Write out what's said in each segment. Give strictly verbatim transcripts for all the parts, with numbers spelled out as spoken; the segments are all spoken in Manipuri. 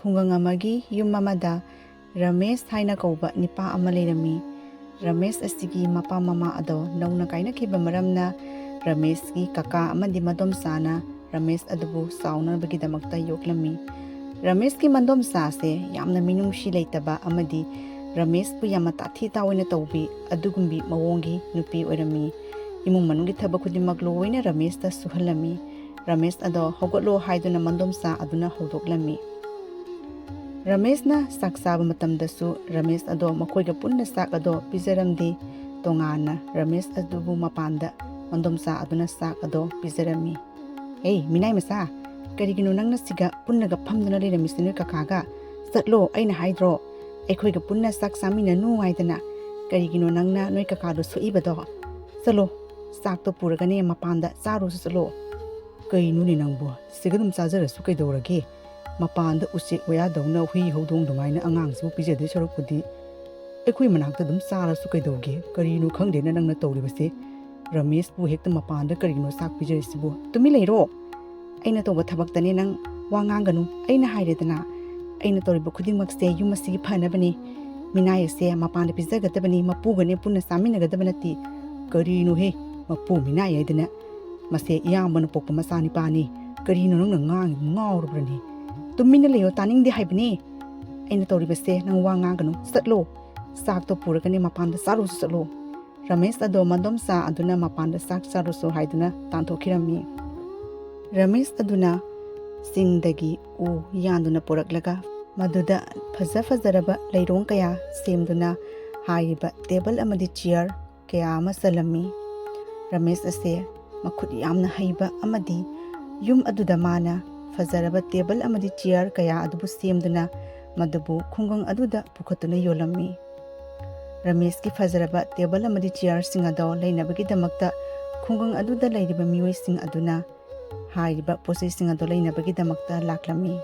ꯈꯨꯡꯒꯪ ꯑꯃꯒꯤ ꯌꯨꯝ ꯑꯃꯗ ꯔꯃꯦꯁ ꯍꯥꯏꯅ ꯀꯧꯕ ꯅꯤꯄꯥ ꯑꯃ ꯂꯩꯔꯝꯃꯤ꯫ ꯔꯃꯦꯁ ꯑꯁꯤꯒꯤ ꯃꯄꯥ ꯃꯃꯥ ꯑꯗꯣ ꯅꯧꯅ ꯀꯥꯏꯅꯈꯤꯕ ꯃꯔꯝꯅ ꯔꯃꯦꯁꯀꯤ ꯀꯀꯥ ꯑꯃꯗꯤ ꯃꯗꯣꯝꯆꯥꯅ ꯔꯃꯦꯁ ꯑꯗꯨꯕꯨ ꯆꯥꯎꯅꯕꯒꯤꯗꯃꯛꯇ ꯌꯣꯛꯂꯝꯃꯤ꯫ ꯔꯃꯦꯁꯀꯤ ꯃꯗꯣꯝꯆꯥꯁꯦ ꯌꯥꯝꯅ ꯃꯤꯅꯨꯡꯁꯤ ꯂꯩꯇꯕ ꯑꯃꯗꯤ ꯔꯃꯦꯁꯄꯨ ꯌꯥꯝꯅ ꯇꯥꯊꯤ ꯇꯥꯑꯣꯏꯅ ꯇꯧꯕꯤ ꯑꯗꯨꯒꯨꯝꯕꯤ ꯃꯑꯣꯡꯒꯤ ꯅꯨꯄꯤ ꯑꯣꯏꯔꯝꯃꯤ꯫ ꯏꯃꯨꯡ ꯃꯅꯨꯡꯒꯤ ꯊꯕꯛ ꯈꯨꯗꯤꯡꯃꯛ ꯂꯣꯏꯅ ꯔꯃꯦꯁꯇ ꯁꯨꯍꯜꯂꯝꯃꯤ꯫ ꯔꯃꯦꯁ ꯑꯗꯣ ꯍꯧꯒꯠꯂꯣ ꯍꯥꯏꯗꯨꯅ ꯃꯗꯣꯝꯆꯥ ꯑꯗꯨꯅ ꯍꯧꯗꯣꯛꯂꯝꯃꯤ꯫ ꯔꯃꯦꯁꯅ ꯆꯥꯛ ꯆꯥꯕ ꯃꯇꯝꯗꯁꯨ ꯔꯃꯦꯁ ꯑꯗꯣ ꯃꯈꯣꯏꯒ ꯄꯨꯟꯅ ꯆꯥꯛ ꯑꯗꯣ ꯄꯤꯖꯔꯝꯗꯦ꯫ ꯇꯣꯉꯥꯟꯅ ꯔꯃꯦꯁ ꯑꯗꯨꯕꯨ ꯃꯄꯥꯟꯗ ꯃꯗꯣꯝꯆꯥ ꯑꯗꯨꯅ ꯆꯥꯛ ꯑꯗꯣ ꯄꯤꯖꯔꯝꯃꯤ꯫ "ꯍꯦ, ꯃꯤꯅꯥꯏ ꯃꯆꯥ, ꯀꯔꯤꯒꯤꯅꯣ ꯅꯪꯅ ꯁꯤꯒ ꯄꯨꯟꯅꯒ ꯐꯝꯗꯨꯅ ꯂꯩꯔꯝꯃꯤꯁꯤ ꯅꯣꯏ ꯀꯀꯥꯒ? ꯆꯠꯂꯣ, ꯑꯩꯅ ꯍꯥꯏꯗ꯭ꯔꯣ? ꯑꯩꯈꯣꯏꯒ ꯄꯨꯟꯅ ꯆꯥꯛ ꯆꯥꯃꯤꯟꯅꯅꯨ ꯍꯥꯏꯗꯅ꯫ ꯀꯔꯤꯒꯤꯅꯣ ꯅꯪꯅ ꯅꯣꯏ ꯀꯀꯥꯗꯣ ꯁꯣꯛꯏꯕꯗꯣ? ꯆꯠꯂꯣ, ꯆꯥꯛꯇꯣ ꯄꯨꯔꯒꯅꯦ ꯃꯄꯥꯟꯗ ꯆꯥꯔꯨꯁꯤ ꯆꯠꯂꯣ꯫" "ꯀꯩꯅꯣꯅꯦ ꯅꯪꯕꯣ? ꯁꯤꯒ ꯑꯗꯨꯝ ꯆꯥꯖꯔꯁꯨ ꯀꯩꯗꯧꯔꯒꯦ? ꯃꯄꯥꯟꯗ ꯎꯆꯦꯛ ꯋꯥꯌꯥꯗꯧꯅ ꯍꯨꯏ ꯍꯧꯗꯣꯡ ꯑꯗꯨꯃꯥꯏꯅ ꯑꯉꯥꯡꯁꯤꯕꯨ ꯄꯤꯖꯗꯣꯏ ꯁꯔꯨꯛꯄꯨꯗꯤ ꯑꯩꯈꯣꯏ ꯃꯅꯥꯛꯇ ꯑꯗꯨꯝ ꯆꯥꯔꯁꯨ ꯀꯩꯗꯧꯒꯦ? ꯀꯔꯤꯅꯣ ꯈꯪꯗꯦꯅ ꯅꯪꯅ ꯇꯧꯔꯤꯕꯁꯦ? ꯔꯃꯦꯁꯄꯨ ꯍꯦꯛꯇ ꯃꯄꯥꯟꯗ ꯀꯔꯤꯒꯤꯅꯣ ꯆꯥꯛ ꯄꯤꯖꯔꯤꯁꯤꯕꯨ? ꯇꯨꯃꯤꯟ ꯂꯩꯔꯣ꯫ ꯑꯩꯅ ꯇꯧꯕ ꯊꯕꯛꯇꯅꯦ ꯅꯪ ꯋꯥ ꯉꯥꯡꯒꯅꯨ꯫ ꯑꯩꯅ ꯍꯥꯏꯔꯦꯗꯅ, ꯑꯩꯅ ꯇꯧꯔꯤꯕ ꯈꯨꯗꯤꯡꯃꯛꯁꯦ ꯌꯨꯝ ꯑꯁꯤꯒꯤ ꯐꯅꯕꯅꯤ꯫ ꯃꯤꯅꯥꯏ ꯑꯁꯦ ꯃꯄꯥꯟꯗ ꯄꯤꯖꯒꯗꯕꯅꯤ, ꯃꯄꯨꯒꯅꯦ ꯄꯨꯟꯅ ꯆꯥꯃꯤꯟꯅꯒꯗꯕ ꯅꯠꯇꯦ꯫" "ꯀꯔꯤꯅꯣꯍꯦ, ꯃꯄꯨ ꯃꯤꯅꯥꯏ ꯍꯥꯏꯗꯅ? ꯃꯁꯦ ꯏꯌꯥꯝꯕꯅ ꯄꯣꯛꯄ ꯃꯆꯥꯅꯤꯄꯥꯅꯤ꯫ ꯀꯔꯤꯅꯣ ꯅꯪꯅ ꯉꯥꯡꯉꯤꯕ? ꯉꯥꯎꯔꯕ꯭ꯔꯅꯦ? ꯇꯨꯃꯤꯟꯅ ꯂꯩꯌꯣ, ꯇꯥꯅꯤꯡꯗꯦ ꯍꯥꯏꯕꯅꯦ꯫ ꯑꯩꯅ ꯇꯧꯔꯤꯕꯁꯦ ꯅꯪ ꯋꯥ ꯉꯥꯡꯒꯅꯨ꯫ ꯆꯠꯂꯣ, ꯆꯥꯛꯇꯣ ꯄꯨꯔꯒꯅꯦ ꯃꯄꯥꯟꯗ ꯆꯥꯔꯨꯁꯨ ꯆꯠꯂꯣ꯫" ꯔꯃꯦꯁ ꯑꯗꯣ ꯃꯗꯣꯝꯆꯥ ꯑꯗꯨꯅ ꯃꯄꯥꯟꯗ ꯆꯥꯛ ꯆꯥꯔꯨꯁꯨ ꯍꯥꯏꯗꯨꯅ ꯇꯥꯟꯊꯣꯛꯈꯤꯔꯝꯃꯤ꯫ ꯔꯃꯦꯁ ꯑꯗꯨꯅ ꯆꯤꯡꯗꯒꯤ ꯎ ꯌꯥꯟꯗꯨꯅ ꯄꯨꯔꯛꯂꯒ ꯃꯗꯨꯗ ꯐꯖ ꯐꯖꯔꯕ ꯂꯩꯔꯣꯡ ꯀꯌꯥ ꯁꯦꯝꯗꯨꯅ ꯍꯥꯏꯔꯤꯕ ꯇꯦꯕꯜ ꯑꯃꯗꯤ ꯆꯤꯌꯔ ꯀꯌꯥ ꯑꯃ ꯆꯜꯂꯝꯃꯤ꯫ ꯔꯃꯦꯁ ꯑꯁꯦ ꯃꯈꯨꯠ ꯌꯥꯝꯅ ꯍꯩꯕ ꯑꯃꯗꯤ ꯌꯨꯝ ꯑꯗꯨꯗ ꯃꯥꯅ ꯐꯖꯔꯕ ꯇꯦꯕꯜ ꯑꯃꯗꯤ ꯆꯤꯌꯔ ꯀꯌꯥ ꯑꯗꯨꯕꯨ ꯁꯦꯝꯗꯨꯅ ꯃꯗꯨꯕꯨ ꯈꯨꯡꯒꯪ ꯑꯗꯨꯗ ꯄꯨꯈꯠꯇꯨꯅ ꯌꯣꯜꯂꯝꯃꯤ꯫ ꯔꯃꯦꯁꯀꯤ ꯐꯖꯔꯕ ꯇꯦꯕꯜ ꯑꯃꯗꯤ ꯆꯤꯌꯔꯁꯤꯡ ꯑꯗꯣ ꯂꯩꯅꯕꯒꯤꯗꯃꯛꯇ ꯈꯨꯡꯒꯪ ꯑꯗꯨꯗ ꯂꯩꯔꯤꯕ ꯃꯤꯑꯣꯏꯁꯤꯡ ꯑꯗꯨꯅ ꯍꯥꯏꯔꯤꯕ ꯄꯣꯠꯆꯩꯁꯤꯡ ꯑꯗꯣ ꯂꯩꯅꯕꯒꯤꯗꯃꯛꯇ ꯂꯥꯛꯂꯝꯃꯤ꯫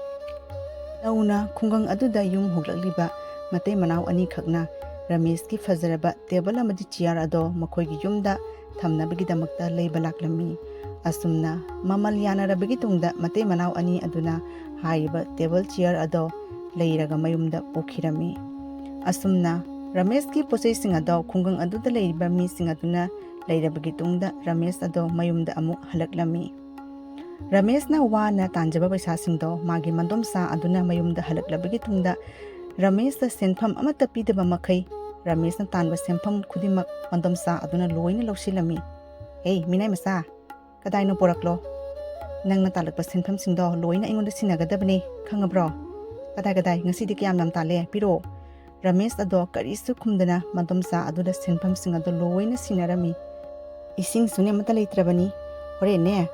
ꯅꯧꯅ ꯈꯨꯡꯒꯪ ꯑꯗꯨꯗ ꯌꯨꯝ ꯍꯣꯡꯂꯛꯂꯤꯕ ꯃꯇꯩ ꯃꯅꯥꯎ ꯑꯅꯤꯈꯛꯅ ꯔꯃꯦꯁꯀꯤ ꯐꯖꯔꯕ ꯇꯦꯕꯜ ꯑꯃꯗꯤ ꯆꯤꯌꯔ ꯑꯗꯣ ꯃꯈꯣꯏꯒꯤ ꯌꯨꯝꯗ ꯊꯝꯅꯕꯒꯤꯗꯃꯛꯇ ꯂꯩꯕ ꯂꯥꯛꯂꯝꯃꯤ꯫ ꯑꯁꯨꯝꯅ ꯃꯃꯜ ꯌꯥꯅꯔꯕꯒꯤ ꯇꯨꯡꯗ ꯃꯇꯩ ꯃꯅꯥꯎ ꯑꯅꯤ ꯑꯗꯨꯅ ꯍꯥꯏꯔꯤꯕ ꯇꯦꯕꯜ ꯆꯤꯌꯔ ꯑꯗꯣ ꯂꯩꯔꯒ ꯃꯌꯨꯝꯗ ꯄꯨꯈꯤꯔꯝꯃꯤ꯫ ꯑꯁꯨꯝꯅ ꯔꯃꯦꯁꯀꯤ ꯄꯣꯠꯆꯩꯁꯤꯡ ꯑꯗꯣ ꯈꯨꯡꯒꯪ ꯑꯗꯨꯗ ꯂꯩꯔꯤꯕ ꯃꯤꯁꯤꯡ ꯑꯗꯨꯅ ꯂꯩꯔꯕꯒꯤ ꯇꯨꯡꯗ ꯔꯃꯦꯁ ꯑꯗꯣ ꯃꯌꯨꯝꯗ ꯑꯃꯨꯛ ꯍꯜꯂꯛꯂꯝꯃꯤ꯫ ꯔꯃꯦꯁꯅ ꯋꯥꯅ ꯇꯥꯟꯖꯕ ꯄꯩꯁꯥꯁꯤꯡꯗꯣ ꯃꯥꯒꯤ ꯃꯗꯣꯝꯆꯥ ꯑꯗꯨꯅ ꯃꯌꯨꯝꯗ ꯍꯜꯂꯛꯂꯕꯒꯤ ꯇꯨꯡꯗ ꯔꯃꯦꯁꯇ ꯁꯦꯟꯐꯝ ꯑꯃꯠꯇ ꯄꯤꯗꯕ ꯃꯈꯩ ꯔꯃꯦꯁꯅ ꯇꯥꯟꯕ ꯁꯦꯟꯐꯝ ꯈꯨꯗꯤꯡꯃꯛ ꯃꯗꯣꯝꯆꯥ ꯑꯗꯨꯅ ꯂꯣꯏꯅ ꯂꯧꯁꯤꯜꯂꯝꯃꯤ꯫ "ꯍꯦ, ꯃꯤꯅꯥꯏ ꯃꯆꯥ, ꯀꯗꯥꯏꯅꯣ ꯄꯣꯔꯛꯂꯣ꯫ ꯅꯪꯅ ꯇꯥꯜꯂꯛꯄ ꯁꯦꯟꯐꯝꯁꯤꯡꯗꯣ ꯂꯣꯏꯅ ꯑꯩꯉꯣꯟꯗ ꯁꯤꯟꯅꯒꯗꯕꯅꯦ, ꯈꯪꯉꯕ꯭ꯔꯣ? ꯀꯗꯥꯏ ꯀꯗꯥꯏ? ꯉꯁꯤꯗꯤ ꯀꯌꯥꯝ ꯌꯥꯝ ꯇꯥꯜꯂꯦ? ꯄꯤꯔꯛꯑꯣ꯫" ꯔꯃꯦꯁ ꯑꯗꯣ ꯀꯔꯤꯁꯨ ꯈꯨꯝꯗꯅ ꯃꯗꯣꯝꯆꯥ ꯑꯗꯨꯗ ꯁꯦꯟꯐꯝꯁꯤꯡ ꯑꯗꯨ ꯂꯣꯏꯅ ꯁꯤꯟꯅꯔꯝꯃꯤ꯫ "ꯏꯁꯤꯡꯁꯨꯅꯦ ꯑꯃꯠꯇ ꯂꯩꯇ꯭ꯔꯕꯅꯤ꯫ ꯍꯣꯔꯦꯟꯅꯦ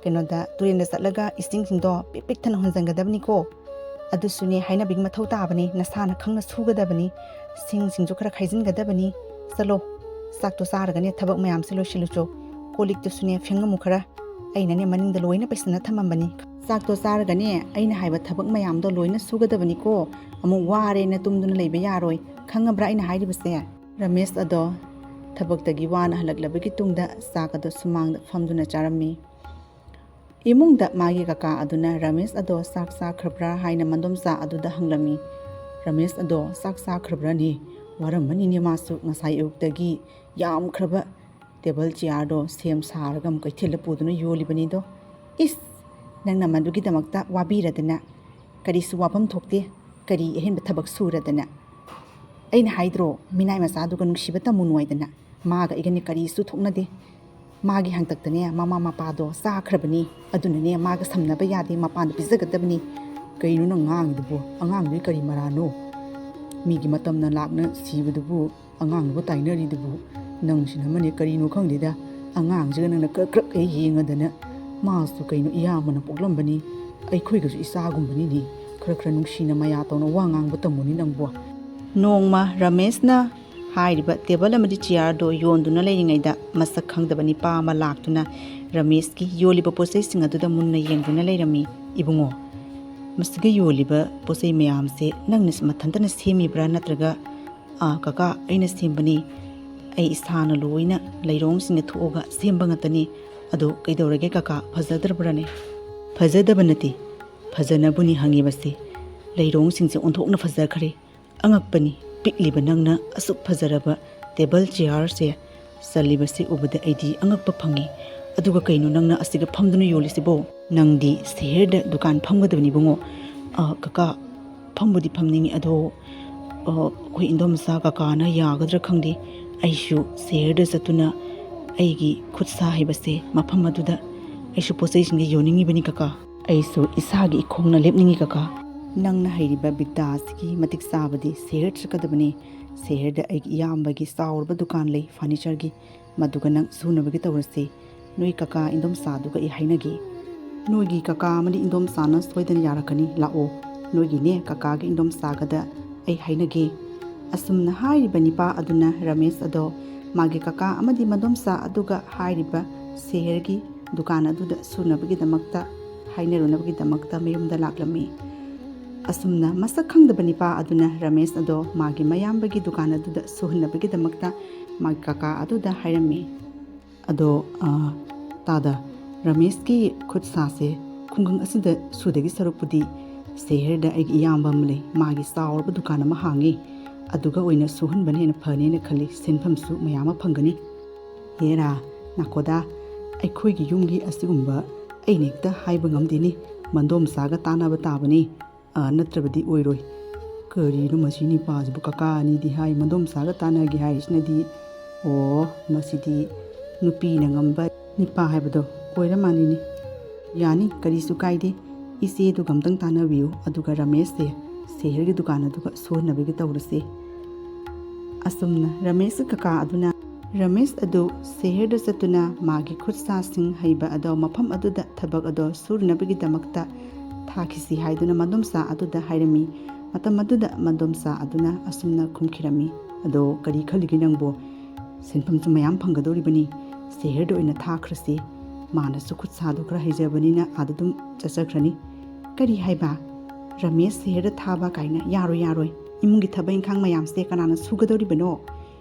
ꯀꯩꯅꯣꯗ, ꯇꯨꯔꯦꯟꯗ ꯆꯠꯂꯒ ꯏꯁꯤꯡꯁꯤꯡꯗꯣ ꯄꯤꯛ ꯄꯤꯛ ꯊꯟꯅ ꯍꯣꯟꯖꯟꯒꯗꯕꯅꯤꯀꯣ꯫ ꯑꯗꯨꯁꯨꯅꯦ ꯍꯥꯏꯅꯕꯒꯤ ꯃꯊꯧ ꯇꯥꯕꯅꯤ, ꯅꯁꯥꯅ ꯈꯪꯅ ꯁꯨꯒꯗꯕꯅꯤ꯫ ꯁꯤꯡꯁꯤꯡꯁꯨ ꯈꯔ ꯈꯥꯏꯖꯤꯟꯒꯗꯕꯅꯤ꯫ ꯆꯠꯂꯣ, ꯆꯥꯛꯇꯣ ꯆꯥꯔꯒꯅꯦ ꯊꯕꯛ ꯃꯌꯥꯝꯁꯦ ꯂꯣꯏꯁꯤꯜꯂꯨꯆꯣ꯫ ꯀꯣꯜ ꯂꯤꯛꯇꯨꯁꯨꯅꯦ ꯐꯦꯡꯉꯝꯃꯨ ꯈꯔ꯫ ꯑꯩꯅꯅꯦ ꯃꯅꯤꯡꯗ ꯂꯣꯏꯅ ꯄꯩꯁꯤꯟꯅ ꯊꯝꯃꯝꯕꯅꯤ꯫ ꯆꯥꯛꯇꯣ ꯆꯥꯔꯒꯅꯦ ꯑꯩꯅ ꯍꯥꯏꯕ ꯊꯕꯛ ꯃꯌꯥꯝꯗꯣ ꯂꯣꯏꯅ ꯁꯨꯒꯗꯕꯅꯤꯀꯣ꯫ ꯑꯃꯨꯛ ꯋꯥꯔꯦꯅ ꯇꯨꯝꯗꯨꯅ ꯂꯩꯕ ꯌꯥꯔꯣꯏ꯫ ꯈꯪꯉꯕ꯭ꯔꯥ ꯑꯩꯅ ꯍꯥꯏꯔꯤꯕꯁꯦ?" ꯔꯃꯦꯁ ꯑꯗꯣ ꯊꯕꯛꯇꯒꯤ ꯋꯥꯅ ꯍꯜꯂꯛꯂꯕꯒꯤ ꯇꯨꯡꯗ ꯆꯥꯛ ꯑꯗꯣ ꯁꯨꯃꯥꯡꯗ ꯐꯝꯗꯨꯅ ꯆꯥꯔꯝꯃꯤ꯫ ꯏꯃꯨꯡꯗ ꯃꯥꯒꯤ ꯀꯀꯥ ꯑꯗꯨꯅ ꯔꯃꯦꯁ ꯑꯗꯣ ꯆꯥꯛ ꯆꯥꯈ꯭ꯔꯕ꯭ꯔꯥ ꯍꯥꯏꯅ ꯃꯗꯣꯝꯆꯥ ꯑꯗꯨꯗ ꯍꯪꯂꯝꯃꯤ꯫ "ꯔꯃꯦꯁ ꯑꯗꯣ ꯆꯥꯛ ꯆꯥꯈ꯭ꯔꯕ꯭ꯔꯥꯅꯦ? ꯋꯥꯔꯝꯃꯅꯤꯅꯦ ꯃꯥꯁꯨ, ꯉꯁꯥꯏ ꯑꯌꯨꯛꯇꯒꯤ ꯌꯥꯝꯈ꯭ꯔꯕ ꯇꯦꯕꯜ ꯆꯤꯌꯥꯔꯗꯣ ꯁꯦꯝ ꯁꯥꯔꯒ ꯑꯃꯨꯛ ꯀꯩꯊꯦꯜꯗ ꯄꯨꯗꯨꯅ ꯌꯣꯜꯂꯤꯕꯅꯤꯗꯣ꯫ ꯏꯁ! ꯅꯪꯅ ꯃꯗꯨꯒꯤꯗꯃꯛꯇ ꯋꯥꯕꯤꯔꯗꯅ? ꯀꯔꯤꯁꯨ ꯋꯥꯐꯝ ꯊꯣꯛꯇꯦ꯫ ꯀꯔꯤ ꯑꯍꯦꯟꯕ ꯊꯕꯛ ꯁꯨꯔꯗꯅ? ꯑꯩꯅ ꯍꯥꯏꯗ꯭ꯔꯣ, ꯃꯤꯅꯥꯏ ꯃꯆꯥꯗꯨꯒ ꯅꯨꯡꯁꯤꯕ ꯇꯝꯃꯨꯅꯨ ꯍꯥꯏꯗꯅ꯫ ꯃꯥꯒ ꯑꯩꯒꯅꯤ ꯀꯔꯤꯁꯨ ꯊꯣꯛꯅꯗꯦ꯫ ꯃꯥꯒꯤ ꯍꯥꯡꯇꯛꯇꯅꯦ ꯃꯃꯥ ꯃꯄꯥꯗꯣ ꯆꯥꯈ꯭ꯔꯕꯅꯤ꯫ ꯑꯗꯨꯅꯅꯦ ꯃꯥꯒ ꯁꯝꯅꯕ ꯌꯥꯗꯦ, ꯃꯄꯥꯟꯗ ꯄꯤꯖꯒꯗꯕꯅꯤ꯫" "ꯀꯩꯅꯣ ꯅꯪ ꯉꯥꯡꯉꯤꯗꯨꯕꯨ? ꯑꯉꯥꯡꯗꯨꯒꯤ ꯀꯔꯤ ꯃꯔꯥꯅꯣ? ꯃꯤꯒꯤ ꯃꯇꯝꯅ ꯂꯥꯛꯅ ꯁꯤꯕꯗꯨꯕꯨ ꯑꯉꯥꯡꯗꯨꯕꯨ ꯇꯥꯏꯅꯔꯤꯗꯨꯕꯨ? ꯅꯪꯁꯤꯅ ꯑꯃꯅꯦ ꯀꯔꯤꯅꯣ ꯈꯪꯗꯦꯗ꯫ ꯑꯉꯥꯡꯁꯤꯒ ꯅꯪꯅ ꯀ꯭ꯔꯛ ꯀ꯭ꯔꯛ ꯍꯦꯛ ꯌꯦꯡꯉꯗꯅ꯫ ꯃꯥꯁꯨ ꯀꯩꯅꯣ ꯏꯌꯥꯝꯕꯅ ꯄꯣꯛꯂꯝꯕꯅꯤ, ꯑꯩꯈꯣꯏꯒꯁꯨ ꯏꯆꯥꯒꯨꯝꯕꯅꯤꯅꯦ꯫ ꯈꯔ ꯈꯔ ꯅꯨꯡꯁꯤꯅ ꯃꯌꯥ ꯇꯧꯅ ꯋꯥ ꯉꯥꯡꯕ ꯇꯝꯃꯨꯅꯦ ꯅꯪꯕꯨ꯫" ꯅꯣꯡꯃ ꯔꯃꯦꯁꯅ ꯍꯥꯏꯔꯤꯕ ꯇꯦꯕꯜ ꯑꯃꯗꯤ ꯆꯤꯌꯥꯔꯗꯣ ꯌꯣꯟꯗꯨꯅ ꯂꯩꯔꯤꯉꯩꯗ ꯃꯁꯛ ꯈꯪꯗꯕ ꯅꯤꯄꯥ ꯑꯃ ꯂꯥꯛꯇꯨꯅ ꯔꯃꯦꯁꯀꯤ ꯌꯣꯜꯂꯤꯕ ꯄꯣꯠꯆꯩꯁꯤꯡ ꯑꯗꯨꯗ ꯃꯨꯟꯅ ꯌꯦꯡꯗꯨꯅ ꯂꯩꯔꯝꯃꯤ꯫ "ꯏꯕꯨꯡꯉꯣ, ꯃꯁꯤꯒ ꯌꯣꯜꯂꯤꯕ ꯄꯣꯠꯆꯩ ꯃꯌꯥꯝꯁꯦ ꯅꯪꯅ ꯃꯊꯟꯇꯅ ꯁꯦꯝꯃꯤꯕ꯭ꯔꯥ, ꯅꯠꯇ꯭ꯔꯒ, ꯑꯥ, ꯀꯀꯥ, ꯑꯩꯅ ꯁꯦꯝꯕꯅꯤ꯫ ꯑꯩ ꯏꯁꯥꯅ ꯂꯣꯏꯅ ꯂꯩꯔꯣꯡꯁꯤꯡꯗ ꯊꯣꯛꯑꯒ ꯁꯦꯝꯕ ꯉꯥꯛꯇꯅꯤ꯫ ꯑꯗꯣ ꯀꯩꯗꯧꯔꯒꯦ ꯀꯀꯥ, ꯐꯖꯗ꯭ꯔꯕ꯭ꯔꯅꯦ?" "ꯐꯖꯗꯕ ꯅꯠꯇꯦ, ꯐꯖꯅꯕꯨꯅꯤ ꯍꯪꯉꯤꯕꯁꯦ꯫ ꯂꯩꯔꯣꯡꯁꯤꯡꯁꯦ ꯑꯣꯟꯊꯣꯛꯅ ꯐꯖꯈ꯭ꯔꯦ꯫ ꯑꯉꯛꯄꯅꯤ, ꯄꯤꯛꯂꯤꯕ ꯅꯪꯅ ꯑꯁꯨꯛ ꯐꯖꯔꯕ ꯇꯦꯕꯜ ꯆꯤꯌꯥꯔꯁꯦ ꯆꯜꯂꯤꯕꯁꯤ ꯎꯕꯗ ꯑꯩꯗꯤ ꯑꯉꯛꯄ ꯐꯪꯉꯤ꯫ ꯑꯗꯨꯒ ꯀꯩꯅꯣ ꯅꯪꯅ ꯑꯁꯤꯗ ꯐꯝꯗꯨꯅ ꯌꯣꯜꯂꯤꯁꯤꯕꯣ? ꯅꯪꯗꯤ ꯁꯍꯔꯗ ꯗꯨꯀꯥꯟ ꯐꯝꯒꯗꯕꯅꯤ ꯏꯕꯨꯡꯉꯣ꯫ ꯑ, ꯀꯀꯥ, ꯐꯝꯕꯨꯗꯤ ꯐꯝꯅꯤꯡꯉꯤ, ꯑꯗꯣ, ꯑ, ꯑꯩꯈꯣꯏ ꯏꯟꯗꯣꯝꯆꯥ ꯀꯀꯥꯅ ꯌꯥꯒꯗ꯭ꯔꯥ ꯈꯪꯗꯦ꯫ ꯑꯩꯁꯨ ꯁꯍꯔꯗ ꯆꯠꯇꯨꯅ ꯑꯩꯒꯤ ꯈꯨꯠ ꯁꯥ ꯍꯩꯕꯁꯦ ꯃꯐꯝ ꯑꯗꯨꯗ ꯑꯩꯁꯨ ꯄꯣꯠ ꯆꯩꯁꯤꯡꯁꯦ ꯌꯣꯟꯅꯤꯡꯉꯤꯕꯅꯤ ꯀꯀꯥ꯫ ꯑꯩꯁꯨ ꯏꯁꯥꯒꯤ ꯏꯈꯣꯡꯅ ꯂꯦꯞꯅꯤꯡꯉꯤ ꯀꯀꯥ꯫ ꯅꯪꯅ ꯍꯩꯔꯤꯕ ꯕꯤꯗ꯭ꯌꯥꯁꯤꯒꯤ ꯃꯇꯤꯛ ꯆꯥꯕꯗꯤ ꯁꯍꯔ ꯆꯠꯀꯗꯕꯅꯤ꯫ ꯁꯍꯔꯗ ꯑꯩꯒꯤ ꯏꯌꯥꯝꯕꯒꯤ ꯆꯥꯎꯔꯕ ꯗꯨꯀꯥꯟ ꯂꯩ ꯐꯔꯅꯤꯆꯔꯒꯤ, ꯃꯗꯨꯒ ꯅꯪ ꯁꯨꯅꯕꯒꯤ ꯇꯧꯔꯁꯤ꯫ ꯅꯣꯏ ꯀꯀꯥ ꯏꯟꯗꯣꯝꯆꯥꯗꯨꯒ ꯑꯩ ꯍꯥꯏꯅꯒꯦ꯫ ꯅꯣꯏꯒꯤ ꯀꯀꯥ ꯑꯃꯗꯤ ꯏꯟꯗꯣꯝꯆꯥꯅ ꯁꯣꯏꯗꯅ ꯌꯥꯔꯛꯀꯅꯤ꯫ ꯂꯥꯛꯑꯣ, ꯅꯣꯏꯒꯤꯅꯦ ꯀꯀꯥꯒ ꯏꯟꯗꯣꯝꯆꯥꯒꯗ ꯑꯩ ꯍꯥꯏꯅꯒꯦ꯫ ꯑꯁꯨꯝꯅ ꯍꯥꯏꯔꯤꯕ ꯅꯤꯄꯥ ꯑꯗꯨꯅ ꯔꯃꯦꯁ ꯑꯗꯣ ꯃꯥꯒꯤ ꯀꯀꯥ ꯑꯃꯗꯤ ꯃꯗꯣꯝꯆꯥ ꯑꯗꯨꯒ ꯍꯥꯏꯔꯤꯕ ꯁꯦꯍꯔꯒꯤ ꯗꯨꯀꯥꯟ ꯑꯗꯨꯗ ꯁꯨꯅꯕꯒꯤꯗꯃꯛꯇ, ꯍꯥꯏꯅꯔꯨꯅꯕꯒꯤꯗꯃꯛꯇ ꯃꯌꯨꯝꯗ ꯂꯥꯛꯂꯝꯃꯤ꯫ ꯑꯁꯨꯝꯅ ꯃꯁꯛ ꯈꯪꯗꯕ ꯅꯤꯄꯥ ꯑꯗꯨꯅ ꯔꯃꯦꯁ ꯑꯗꯣ ꯃꯥꯒꯤ ꯃꯌꯥꯝꯕꯒꯤ ꯗꯨꯀꯥꯟ ꯑꯗꯨꯗ ꯁꯨꯍꯟꯅꯕꯒꯤꯗꯃꯛꯇ ꯃꯥꯒꯤ ꯀꯀꯥ ꯑꯗꯨꯗ ꯍꯥꯏꯔꯝꯃꯤ꯫ ꯑꯗꯣ, ꯑ, ꯇꯥꯗ, ꯔꯃꯦꯁꯀꯤ ꯈꯨꯠ ꯁꯥꯁꯦ ꯈꯨꯡꯒꯪ ꯑꯁꯤꯗ ꯁꯨꯗꯒꯤ ꯁꯔꯨꯛꯄꯨꯗꯤ ꯁꯦꯍꯔꯗ ꯑꯩꯒꯤ ꯏꯌꯥꯝꯕ ꯑꯃ ꯂꯩ, ꯃꯥꯒꯤ ꯆꯥꯎꯔꯕ ꯗꯨꯀꯥꯟ ꯑꯃ ꯍꯥꯡꯉꯤ, ꯑꯗꯨꯒ ꯑꯣꯏꯅ ꯁꯨꯍꯟꯕꯅ ꯍꯦꯟꯅ ꯐꯅꯦꯅ ꯈꯜꯂꯤ, ꯁꯦꯟꯐꯝꯁꯨ ꯃꯌꯥꯝ ꯑꯃ ꯐꯪꯒꯅꯤ꯫ ꯍꯦꯔꯥ, ꯅꯥꯀꯣꯗꯥ, ꯑꯩꯈꯣꯏꯒꯤ ꯌꯨꯝꯒꯤ ꯑꯁꯤꯒꯨꯝꯕ ꯑꯩꯅ ꯍꯦꯛꯇ ꯍꯥꯏꯕ ꯉꯝꯗꯦꯅꯦ, ꯃꯟꯗꯣꯝꯆꯥꯒ ꯇꯥꯟꯅꯕ ꯇꯥꯕꯅꯤ꯫ ꯑꯥ, ꯅꯠꯇ꯭ꯔꯕꯗꯤ ꯑꯣꯏꯔꯣꯏ꯫ ꯀꯔꯤꯅꯣ ꯃꯁꯤ ꯅꯤꯄꯥꯁꯤꯕꯨ? ꯀꯀꯥ ꯑꯅꯤꯗꯤ ꯍꯥꯏ, ꯃꯗꯣꯝꯆꯥꯒ ꯇꯥꯟꯅꯒꯦ ꯍꯥꯏꯔꯤꯁꯤꯅꯗꯤ꯫ ꯑꯣ, ꯃꯁꯤꯗꯤ ꯅꯨꯄꯤꯅ ꯉꯝꯕ ꯅꯤꯄꯥ ꯍꯥꯏꯕꯗꯣ ꯑꯣꯏꯔ ꯃꯥꯜꯂꯤꯅꯦ꯫ ꯌꯥꯅꯤ, ꯀꯔꯤꯁꯨ ꯀꯥꯏꯗꯦ꯫ ꯏꯆꯦꯗꯨꯒ ꯑꯝꯇꯪ ꯇꯥꯟꯅꯕꯤꯌꯨ, ꯑꯗꯨꯒ ꯔꯃꯦꯁꯁꯦ ꯁꯦꯍꯔꯒꯤ ꯗꯨꯀꯥꯟ ꯑꯗꯨꯒ ꯁꯨꯍꯟꯅꯕꯒꯤ ꯇꯧꯔꯁꯦ꯫ ꯑꯁꯨꯝꯅ ꯔꯃꯦꯁꯀꯤ ꯀꯀꯥ ꯑꯗꯨꯅ ꯔꯃꯦꯁ ꯑꯗꯨ ꯁꯦꯍꯔꯗ ꯆꯠꯇꯨꯅ ꯃꯥꯒꯤ ꯈꯨꯠ ꯁꯥꯁꯤꯡ ꯍꯩꯕ ꯑꯗꯣ ꯃꯐꯝ ꯑꯗꯨꯗ ꯊꯕꯛ ꯑꯗꯣ ꯁꯨꯔꯨꯅꯕꯒꯤꯗꯃꯛꯇ ꯊꯥꯈꯤꯁꯤ ꯍꯥꯏꯗꯨꯅ ꯃꯗꯣꯝꯆꯥ ꯑꯗꯨꯗ ꯍꯥꯏꯔꯝꯃꯤ꯫ ꯃꯇꯝ ꯑꯗꯨꯗ ꯃꯗꯣꯝꯆꯥ ꯑꯗꯨꯅ ꯑꯁꯨꯝꯅ ꯈꯨꯝꯈꯤꯔꯝꯃꯤ, "ꯑꯗꯣ ꯀꯔꯤ ꯈꯜꯂꯤꯒꯦ ꯅꯪꯕꯨ? ꯁꯦꯟꯐꯝꯁꯨ ꯃꯌꯥꯝ ꯐꯪꯒꯗꯧꯔꯤꯕꯅꯤ꯫ ꯁꯦꯍꯔꯗ ꯑꯣꯏꯅ ꯊꯥꯈ꯭ꯔꯁꯤ꯫ ꯃꯥꯅꯁꯨ ꯈꯨꯠ ꯁꯥꯗꯣ ꯈꯔ ꯍꯩꯖꯕꯅꯤꯅ ꯑꯥꯗ ꯑꯗꯨꯝ ꯆꯠꯆꯈ꯭ꯔꯅꯤ꯫" "ꯀꯔꯤ ꯍꯥꯏꯕ? ꯔꯃꯦꯁ ꯁꯦꯍꯔꯗ ꯊꯥꯕ ꯀꯥꯏꯅ? ꯌꯥꯔꯣꯏ, ꯌꯥꯔꯣꯏ꯫ ꯏꯃꯨꯡꯒꯤ ꯊꯕꯛ ꯏꯪꯈꯥꯡ ꯃꯌꯥꯝꯁꯦ ꯀꯅꯥꯅ ꯁꯨꯒꯗꯧꯔꯤꯕꯅꯣ?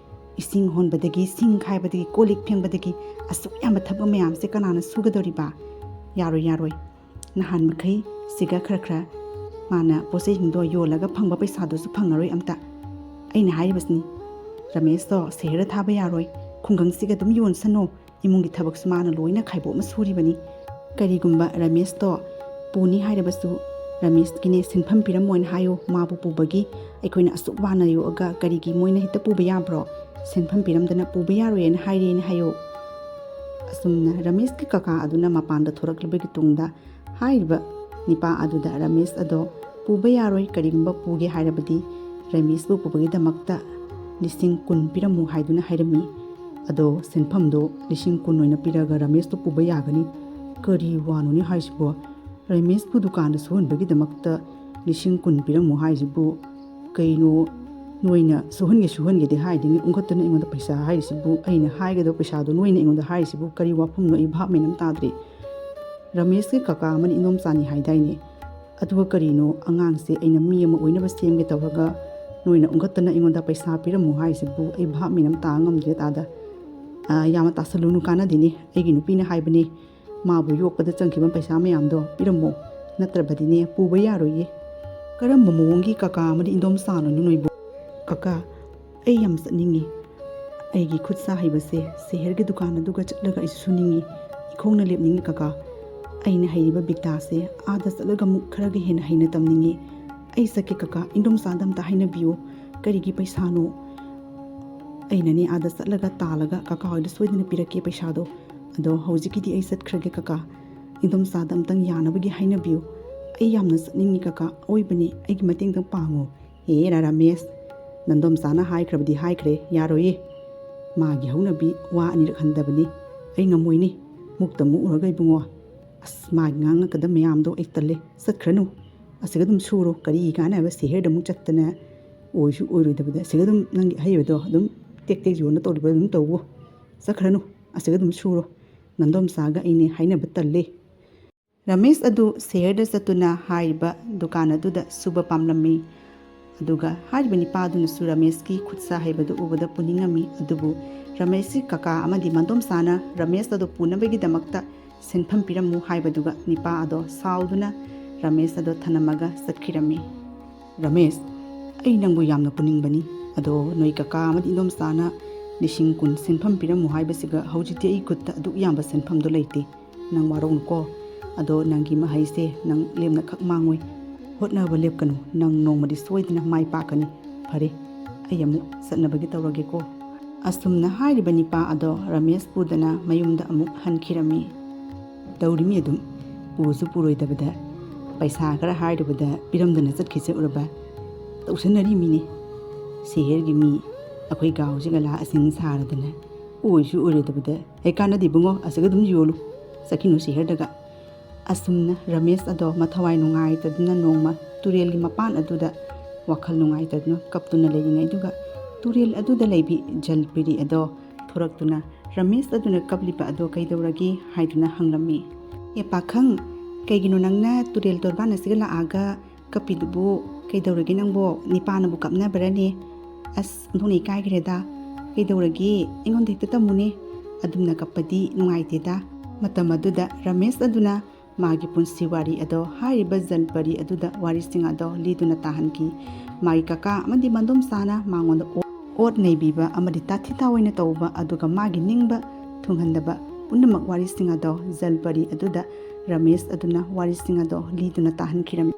ꯏꯁꯤꯡ ꯍꯣꯟꯕꯗꯒꯤ, ꯁꯤꯡ ꯈꯥꯏꯕꯗꯒꯤ, ꯀꯣꯜ ꯂꯤꯛ ꯐꯦꯡꯕꯗꯒꯤ ꯑꯁꯨꯛ ꯌꯥꯝꯕ ꯊꯕꯛ ꯃꯌꯥꯝꯁꯦ ꯀꯅꯥꯅ ꯁꯨꯒꯗꯧꯔꯤꯕ? ꯌꯥꯔꯣꯏ, ꯌꯥꯔꯣꯏ꯫ ꯅꯍꯥꯟ ꯃꯈꯩ ꯁꯤꯒ ꯈꯔ ꯈꯔ ꯃꯥꯅ ꯄꯣꯠ ꯆꯩꯁꯤꯡꯗꯣ ꯌꯣꯜꯂꯒ ꯐꯪꯕ ꯄꯩꯁꯥꯗꯨꯁꯨ ꯐꯪꯉꯔꯣꯏ ꯑꯝꯇ꯫ ꯑꯩꯅ ꯍꯥꯏꯔꯤꯕꯁꯤꯅꯤ, ꯔꯃꯦꯁꯇꯣ ꯁꯍꯔꯗ ꯊꯥꯕ ꯌꯥꯔꯣꯏ, ꯈꯨꯡꯒꯪꯁꯤꯒ ꯑꯗꯨꯝ ꯌꯣꯟꯁꯅꯨ, ꯏꯃꯨꯡꯒꯤ ꯊꯕꯛꯁꯨ ꯃꯥꯅ ꯂꯣꯏꯅ ꯈꯥꯏꯕꯣꯛꯅ ꯁꯨꯔꯤꯕꯅꯤ꯫ ꯀꯔꯤꯒꯨꯝꯕ ꯔꯃꯦꯁꯇꯣ ꯄꯨꯅꯤ ꯍꯥꯏꯔꯕꯁꯨ ꯔꯃꯦꯁꯀꯤꯅꯦ ꯁꯦꯟꯐꯝ ꯄꯤꯔꯝꯃꯣꯅ ꯍꯥꯏꯌꯨ꯫ ꯃꯥꯕꯨ ꯄꯨꯕꯒꯤ ꯑꯩꯈꯣꯏꯅ ꯑꯁꯨꯛ ꯋꯥꯅ ꯌꯣꯛꯑꯒ ꯀꯔꯤꯒꯤ ꯃꯣꯏꯅ ꯍꯦꯛꯇ ꯄꯨꯕ ꯌꯥꯕ꯭ꯔꯣ? ꯁꯦꯟꯐꯝ ꯄꯤꯔꯝꯗꯅ ꯄꯨꯕ ꯌꯥꯔꯣꯏꯅ ꯍꯥꯏꯔꯦꯅ ꯍꯥꯏꯌꯨ꯫ ꯑꯁꯨꯝꯅ ꯔꯃꯦꯁꯀꯤ ꯀꯀꯥ ꯑꯗꯨꯅ ꯃꯄꯥꯟꯗ ꯊꯣꯔꯛꯂꯕꯒꯤ ꯇꯨꯡꯗ ꯍꯥꯏꯔꯤꯕ ꯅꯤꯄꯥ ꯑꯗꯨꯗ ꯔꯃꯦꯁ ꯑꯗꯣ ꯄꯨꯕ ꯌꯥꯔꯣꯏ, ꯀꯔꯤꯒꯨꯝꯕ ꯄꯨꯒꯦ ꯍꯥꯏꯔꯕꯗꯤ ꯔꯃꯦꯁꯄꯨ ꯄꯨꯕꯒꯤꯗꯃꯛꯇ ꯂꯤꯁꯤꯡ ꯀꯨꯟ ꯄꯤꯔꯝꯃꯨ ꯍꯥꯏꯗꯨꯅ ꯍꯥꯏꯔꯝꯃꯤ꯫ ꯑꯗꯣ ꯁꯦꯟꯐꯝꯗꯣ ꯂꯤꯁꯤꯡ ꯀꯨꯟ ꯑꯣꯏꯅ ꯄꯤꯔꯒ ꯔꯃꯦꯁꯇꯣ ꯄꯨꯕ ꯌꯥꯒꯅꯤ꯫ ꯀꯔꯤ ꯋꯥꯅꯣꯅꯦ ꯍꯥꯏꯁꯤꯕꯣ? ꯔꯃꯦꯁꯄꯨ ꯗꯨꯀꯥꯟꯗ ꯁꯨꯍꯟꯕꯒꯤꯗꯃꯛꯇ ꯂꯤꯁꯤꯡ ꯀꯨꯟ ꯄꯤꯔꯝꯃꯨ ꯍꯥꯏꯁꯤꯕꯨ ꯀꯩꯅꯣ? ꯅꯣꯏꯅ ꯁꯨꯍꯟꯒꯦ ꯁꯨꯍꯟꯒꯦꯗꯤ ꯍꯥꯏꯗꯤꯅꯦ, ꯎꯪꯈꯠꯇꯅ ꯑꯩꯉꯣꯟꯗ ꯄꯩꯁꯥ ꯍꯥꯏꯔꯤꯁꯤꯕꯨ, ꯑꯩꯅ ꯍꯥꯏꯒꯗꯕ ꯄꯩꯁꯥꯗꯣ ꯅꯣꯏꯅ ꯑꯩꯉꯣꯟꯗ ꯍꯥꯏꯔꯤꯁꯤꯕꯨ ꯀꯔꯤ ꯋꯥꯐꯝꯅꯣ? ꯑꯩ ꯚꯥꯞ ꯃꯦꯟ ꯑꯃ ꯇꯥꯗ꯭ꯔꯦ꯫ ꯔꯃꯦꯁꯀꯤ ꯀꯀꯥ ꯑꯃꯅ ꯏꯟꯗꯣꯝꯆꯥꯅꯤ ꯍꯥꯏꯗꯥꯏꯅꯦ? ꯑꯗꯨꯒ ꯀꯔꯤꯅꯣ, ꯑꯉꯥꯡꯁꯦ ꯑꯩꯅ ꯃꯤ ꯑꯃ ꯑꯣꯏꯅꯕ ꯁꯦꯝꯒꯦ ꯇꯧꯔꯒ ꯅꯣꯏꯅ ꯎꯪꯈꯠꯇꯅ ꯑꯩꯉꯣꯟꯗ ꯄꯩꯁꯥ ꯄꯤꯔꯝꯃꯨ ꯍꯥꯏꯁꯤꯕꯨ? ꯑꯩ ꯚꯥꯞ ꯃꯦꯟ ꯑꯃ ꯇꯥ ꯉꯝꯗ꯭ꯔꯦ ꯇꯥꯗ꯫ ꯑꯥ, ꯌꯥꯝꯅ ꯇꯥꯁꯜꯂꯨꯅꯨ, ꯀꯥꯟꯅꯗꯦꯅꯦ꯫ ꯑꯩꯒꯤ ꯅꯨꯄꯤꯅ ꯍꯥꯏꯕꯅꯦ, ꯃꯥꯕꯨ ꯌꯣꯛꯄꯗ ꯆꯪꯈꯤꯕ ꯄꯩꯁꯥ ꯃꯌꯥꯝꯗꯣ ꯄꯤꯔꯝꯃꯣ, ꯅꯠꯇ꯭ꯔꯕꯗꯤꯅꯦ ꯄꯨꯕ ꯌꯥꯔꯣꯏꯌꯦ꯫ ꯀꯔꯝꯕ ꯃꯑꯣꯡꯒꯤ ꯀꯀꯥ ꯑꯃꯗꯤ ꯏꯟꯗꯣꯝꯆꯥꯅꯣꯅꯦ ꯅꯣꯏꯕꯨ? ꯀꯀꯥ, ꯑꯩ ꯌꯥꯝ ꯆꯠꯅꯤꯡꯉꯤ꯫ ꯑꯩꯒꯤ ꯈꯨꯠ ꯁꯥ ꯍꯩꯕꯁꯦ ꯁꯦꯍꯔꯒꯤ ꯗꯨꯀꯥꯟ ꯑꯗꯨꯒ ꯆꯠꯂꯒ ꯑꯩꯁꯨ ꯁꯨꯅꯤꯡꯉꯤ꯫ ꯏꯈꯣꯡꯅ ꯂꯦꯞꯅꯤꯡꯉꯤ ꯀꯀꯥ꯫ ꯑꯩꯅ ꯍꯩꯔꯤꯕ ꯕꯤꯛꯇꯥꯁꯦ ꯑꯥꯗ ꯆꯠꯂꯒ ꯑꯃꯨꯛ ꯈꯔꯒ ꯍꯦꯟꯅ ꯍꯩꯅ ꯇꯝꯅꯤꯡꯉꯤ꯫ ꯑꯩ ꯆꯠꯀꯦ ꯀꯀꯥ, ꯏꯟꯗꯣꯝꯆꯥꯗ ꯑꯝꯇ ꯍꯥꯏꯅꯕꯤꯌꯨ꯫ ꯀꯔꯤꯒꯤ ꯄꯩꯁꯥꯅꯣ? ꯑꯩꯅꯅꯦ ꯑꯥꯗ ꯆꯠꯂꯒ ꯇꯥꯜꯂꯒ ꯀꯀꯥ ꯍꯣꯏꯗ ꯁꯣꯏꯗꯅ ꯄꯤꯔꯛꯀꯦ ꯄꯩꯁꯥꯗꯣ꯫ ꯑꯗꯣ ꯍꯧꯖꯤꯛꯀꯤꯗꯤ ꯑꯩ ꯆꯠꯈ꯭ꯔꯒꯦ ꯀꯀꯥ꯫ ꯏꯟꯗꯣꯝꯆꯥꯗ ꯑꯝꯇꯪ ꯌꯥꯅꯕꯒꯤ ꯍꯥꯏꯅꯕꯤꯌꯨ꯫ ꯑꯩ ꯌꯥꯝꯅ ꯆꯠꯅꯤꯡꯉꯤ ꯀꯀꯥ, ꯑꯋꯣꯏꯕꯅꯤ, ꯑꯩꯒꯤ ꯃꯇꯦꯡꯗꯪ ꯄꯥꯡꯉꯨ꯫ ꯍꯦꯔꯥ ꯔꯥꯃꯦꯁ, ꯅꯟꯗꯣꯝꯆꯥꯅ ꯍꯥꯏꯈ꯭ꯔꯕꯗꯤ ꯍꯥꯏꯈ꯭ꯔꯦ, ꯌꯥꯔꯣꯏꯌꯦ꯫ ꯃꯥꯒꯤ ꯍꯧꯅꯕꯤ ꯋꯥ ꯑꯅꯤꯔꯛ ꯍꯟꯗꯕꯅꯤ꯫ ꯑꯩ ꯉꯝꯃꯣꯏꯅꯦ꯫ ꯃꯨꯛꯇ ꯃꯨꯛꯎꯔꯒ ꯏꯕꯨꯡꯉꯣ꯫ ꯑꯁ, ꯃꯥꯒꯤ ꯉꯥꯡꯉꯛꯀꯗꯕ ꯃꯌꯥꯝꯗꯣ ꯑꯩ ꯇꯜꯂꯦ꯫ ꯆꯠꯈ꯭ꯔꯅꯨ꯫ ꯑꯁꯤꯒ ꯑꯗꯨꯝ ꯁꯨꯔꯣ꯫ ꯀꯔꯤ ꯀꯥꯟꯅꯕ ꯁꯦꯍꯔꯗ ꯑꯃꯨꯛ ꯆꯠꯇꯅ ꯑꯣꯏꯁꯨ ꯑꯣꯏꯔꯣꯏꯗꯕꯗ꯫ ꯑꯁꯤꯒ ꯑꯗꯨꯝ ꯅꯪꯒꯤ ꯑꯍꯩꯕꯗꯣ ꯑꯗꯨꯝ ꯇꯦꯛ ꯇꯦꯛ ꯌꯣꯟꯅ ꯇꯧꯔꯤꯕ ꯑꯗꯨꯝ ꯇꯧꯋꯣ꯫ ꯆꯠꯈ꯭ꯔꯅꯨ꯫ ꯑꯁꯤꯒ ꯑꯗꯨꯝ ꯁꯨꯔꯣ꯫ ꯅꯟꯗꯣꯝꯆꯥꯒ ꯑꯩꯅꯦ ꯍꯥꯏꯅꯕ ꯇꯜꯂꯦ꯫ ꯔꯃꯦꯁ ꯑꯗꯨ ꯁꯍꯔꯗ ꯆꯠꯇꯨꯅ ꯍꯥꯏꯔꯤꯕ ꯗꯨꯀꯥꯟ ꯑꯗꯨꯗ ꯁꯨꯕ ꯄꯥꯝꯂꯝꯃꯤ꯫ ꯑꯗꯨꯒ ꯍꯥꯏꯔꯤꯕ ꯅꯤꯄꯥꯗꯨꯅꯁꯨ ꯔꯃꯦꯁꯀꯤ ꯈꯨꯠꯁꯥ ꯍꯩꯕꯗꯨ ꯎꯕꯗ ꯄꯨꯅꯤꯡꯉꯝꯃꯤ꯫ ꯑꯗꯨꯕꯨ ꯔꯃꯦꯁꯀꯤ ꯀꯀꯥ ꯑꯃꯗꯤ ꯃꯟꯗꯣꯝꯆꯥꯅ ꯔꯃꯦꯁ ꯑꯗꯨ ꯄꯨꯅꯕꯒꯤꯗꯃꯛꯇ ꯁꯦꯟꯐꯝ ꯄꯤꯔꯝꯃꯨ ꯍꯥꯏꯕꯗꯨꯒ ꯅꯤꯄꯥ ꯑꯗꯣ ꯁꯥꯎꯗꯨꯅ ꯔꯃꯦꯁ ꯑꯗꯣ ꯊꯅꯝꯃꯒ ꯆꯠꯈꯤꯔꯝꯃꯤ꯫ "ꯔꯃꯦꯁ, ꯑꯩ ꯅꯪꯕꯨ ꯌꯥꯝꯅ ꯄꯨꯅꯤꯡꯕꯅꯤ, ꯑꯗꯣ ꯅꯣꯏ ꯀꯀꯥ ꯑꯃꯗꯤ ꯏꯟꯗꯣꯝꯆꯥꯅ ꯂꯤꯁꯤꯡ ꯀꯨꯟ ꯁꯦꯟꯐꯝ ꯄꯤꯔꯝꯃꯨ ꯍꯥꯏꯕꯁꯤꯒ ꯍꯧꯖꯤꯛꯇꯤ ꯑꯩ ꯈꯨꯠꯇ ꯑꯗꯨꯛ ꯌꯥꯝꯕ ꯁꯦꯟꯐꯝꯗꯣ ꯂꯩꯇꯦ꯫ ꯅꯪ ꯋꯥꯔꯧꯅꯨꯀꯣ꯫ ꯑꯗꯣ ꯅꯪꯒꯤ ꯃꯍꯩꯁꯦ ꯅꯪ ꯂꯦꯝꯅ ꯈꯛ ꯃꯥꯡꯉꯣꯏ꯫ ꯍꯣꯠꯅꯕ ꯂꯦꯞꯀꯅꯨ꯫ ꯅꯪ ꯅꯣꯡꯃꯗꯤ ꯁꯣꯏꯗꯅ ꯃꯥꯏ ꯄꯥꯛꯀꯅꯤ꯫ ꯐꯔꯦ, ꯑꯩ ꯑꯃꯨꯛ ꯆꯠꯅꯕꯒꯤ ꯇꯧꯔꯒꯦꯀꯣ꯫" ꯑꯁꯨꯝꯅ ꯍꯥꯏꯔꯤꯕ ꯅꯤꯄꯥ ꯑꯗꯣ ꯔꯃꯦꯁ ꯄꯨꯗꯅ ꯃꯌꯨꯝꯗ ꯑꯃꯨꯛ ꯍꯟꯈꯤꯔꯝꯃꯤ꯫ ꯇꯧꯔꯤꯃꯤ ꯑꯗꯨꯝ, ꯄꯨꯁꯨ ꯄꯨꯔꯣꯏꯗꯕꯗ ꯄꯩꯁꯥ ꯈꯔ ꯍꯥꯏꯔꯨꯕꯗ ꯄꯤꯔꯝꯗꯅ ꯆꯠꯈꯤꯁꯦ ꯎꯔꯕ? ꯇꯧꯁꯟꯅꯔꯤ ꯃꯤꯅꯤ꯫ ꯁꯦꯍꯦꯔꯒꯤ ꯃꯤ ꯑꯩꯈꯣꯏ ꯒꯥꯎꯁꯤꯒ ꯂꯥꯛꯑꯁꯤꯡ ꯁꯥꯔꯗꯅ ꯑꯣꯏꯁꯨ ꯑꯣꯏꯔꯣꯏꯗꯕꯗ, "ꯍꯦ, ꯀꯥꯟꯅꯗꯦ ꯏꯕꯨꯡꯉꯣ, ꯑꯁꯤꯒ ꯑꯗꯨꯝ ꯌꯣꯜꯂꯨ, ꯆꯠꯈꯤꯅꯨ ꯁꯦꯍꯦꯔꯗꯒ꯫" ꯑꯁꯨꯝꯅ ꯔꯃꯦꯁ ꯑꯗꯣ ꯃꯊꯋꯥꯏ ꯅꯨꯡꯉꯥꯏꯇꯗꯨꯅ ꯅꯣꯡꯃ ꯇꯨꯔꯦꯜꯒꯤ ꯃꯄꯥꯟ ꯑꯗꯨꯗ ꯋꯥꯈꯜ ꯅꯨꯡꯉꯥꯏꯇꯗꯨꯅ ꯀꯞꯇꯨꯅ ꯂꯩꯔꯤꯉꯩꯗꯨꯒ ꯇꯨꯔꯦꯜ ꯑꯗꯨꯗ ꯂꯩꯕꯤ ꯖꯜꯄꯔꯤ ꯑꯗꯣ ꯊꯣꯔꯛꯇꯨꯅ ꯔꯃꯦꯁ ꯑꯗꯨꯅ ꯀꯞꯂꯤꯕ ꯑꯗꯣ ꯀꯩꯗꯧꯔꯒꯦ ꯍꯥꯏꯗꯨꯅ ꯍꯪꯂꯝꯃꯤ꯫ "ꯑꯦ ꯄꯥꯈꯪ, ꯀꯩꯒꯤꯅꯣ ꯅꯪꯅ ꯇꯨꯔꯦꯜ ꯇꯣꯔꯕꯥꯟ ꯑꯁꯤꯒ ꯂꯥꯛꯑꯒ ꯀꯞꯄꯤꯗꯨꯕꯨ? ꯀꯩꯗꯧꯔꯒꯦ ꯅꯪꯕꯣ? ꯅꯤꯄꯥꯅꯕꯨ ꯀꯞꯅꯕ꯭ꯔꯅꯦ? ꯑꯁ, ꯑꯣꯟꯊꯣꯛꯅ ꯏꯀꯥꯏꯈ꯭ꯔꯦꯗ꯫ ꯀꯩꯗꯧꯔꯒꯦ? ꯑꯩꯉꯣꯟꯗ ꯍꯦꯛꯇ ꯇꯝꯃꯨꯅꯦ꯫ ꯑꯗꯨꯝꯅ ꯀꯞꯄꯗꯤ ꯅꯨꯡꯉꯥꯏꯇꯦꯗ꯫" ꯃꯇꯝ ꯑꯗꯨꯗ ꯔꯃꯦꯁ ꯑꯗꯨꯅ ꯃꯥꯒꯤ ꯄꯨꯟꯁꯤ ꯋꯥꯔꯤ ꯑꯗꯣ ꯍꯥꯏꯔꯤꯕ ꯖꯜꯄꯔꯤ ꯑꯗꯨꯗ ꯋꯥꯔꯤꯁꯤꯡ ꯑꯗꯣ ꯂꯤꯗꯨꯅ ꯇꯥꯍꯟꯈꯤ꯫ ꯃꯥꯒꯤ ꯀꯀꯥ ꯑꯃꯗꯤ ꯃꯗꯣꯝꯆꯥꯅ ꯃꯉꯣꯟꯗ ꯑꯣ-, ꯑꯣꯠ ꯅꯩꯕꯤꯕ ꯑꯃꯗꯤ ꯇꯥꯊꯤ ꯇꯥꯑꯣꯏꯅ ꯇꯧꯕ, ꯑꯗꯨꯒ ꯃꯥꯒꯤ ꯅꯤꯡꯕ ꯊꯨꯡꯍꯟꯗꯕ ꯄꯨꯝꯅꯃꯛ ꯋꯥꯔꯤꯁꯤꯡ ꯑꯗꯣ ꯖꯜꯄꯔꯤ ꯑꯗꯨꯗ ꯔꯃꯦꯁ ꯑꯗꯨꯅ ꯋꯥꯔꯤꯁꯤꯡ ꯑꯗꯣ ꯂꯤꯗꯨꯅ ꯇꯥꯍꯟꯈꯤꯔꯝꯃꯤ꯫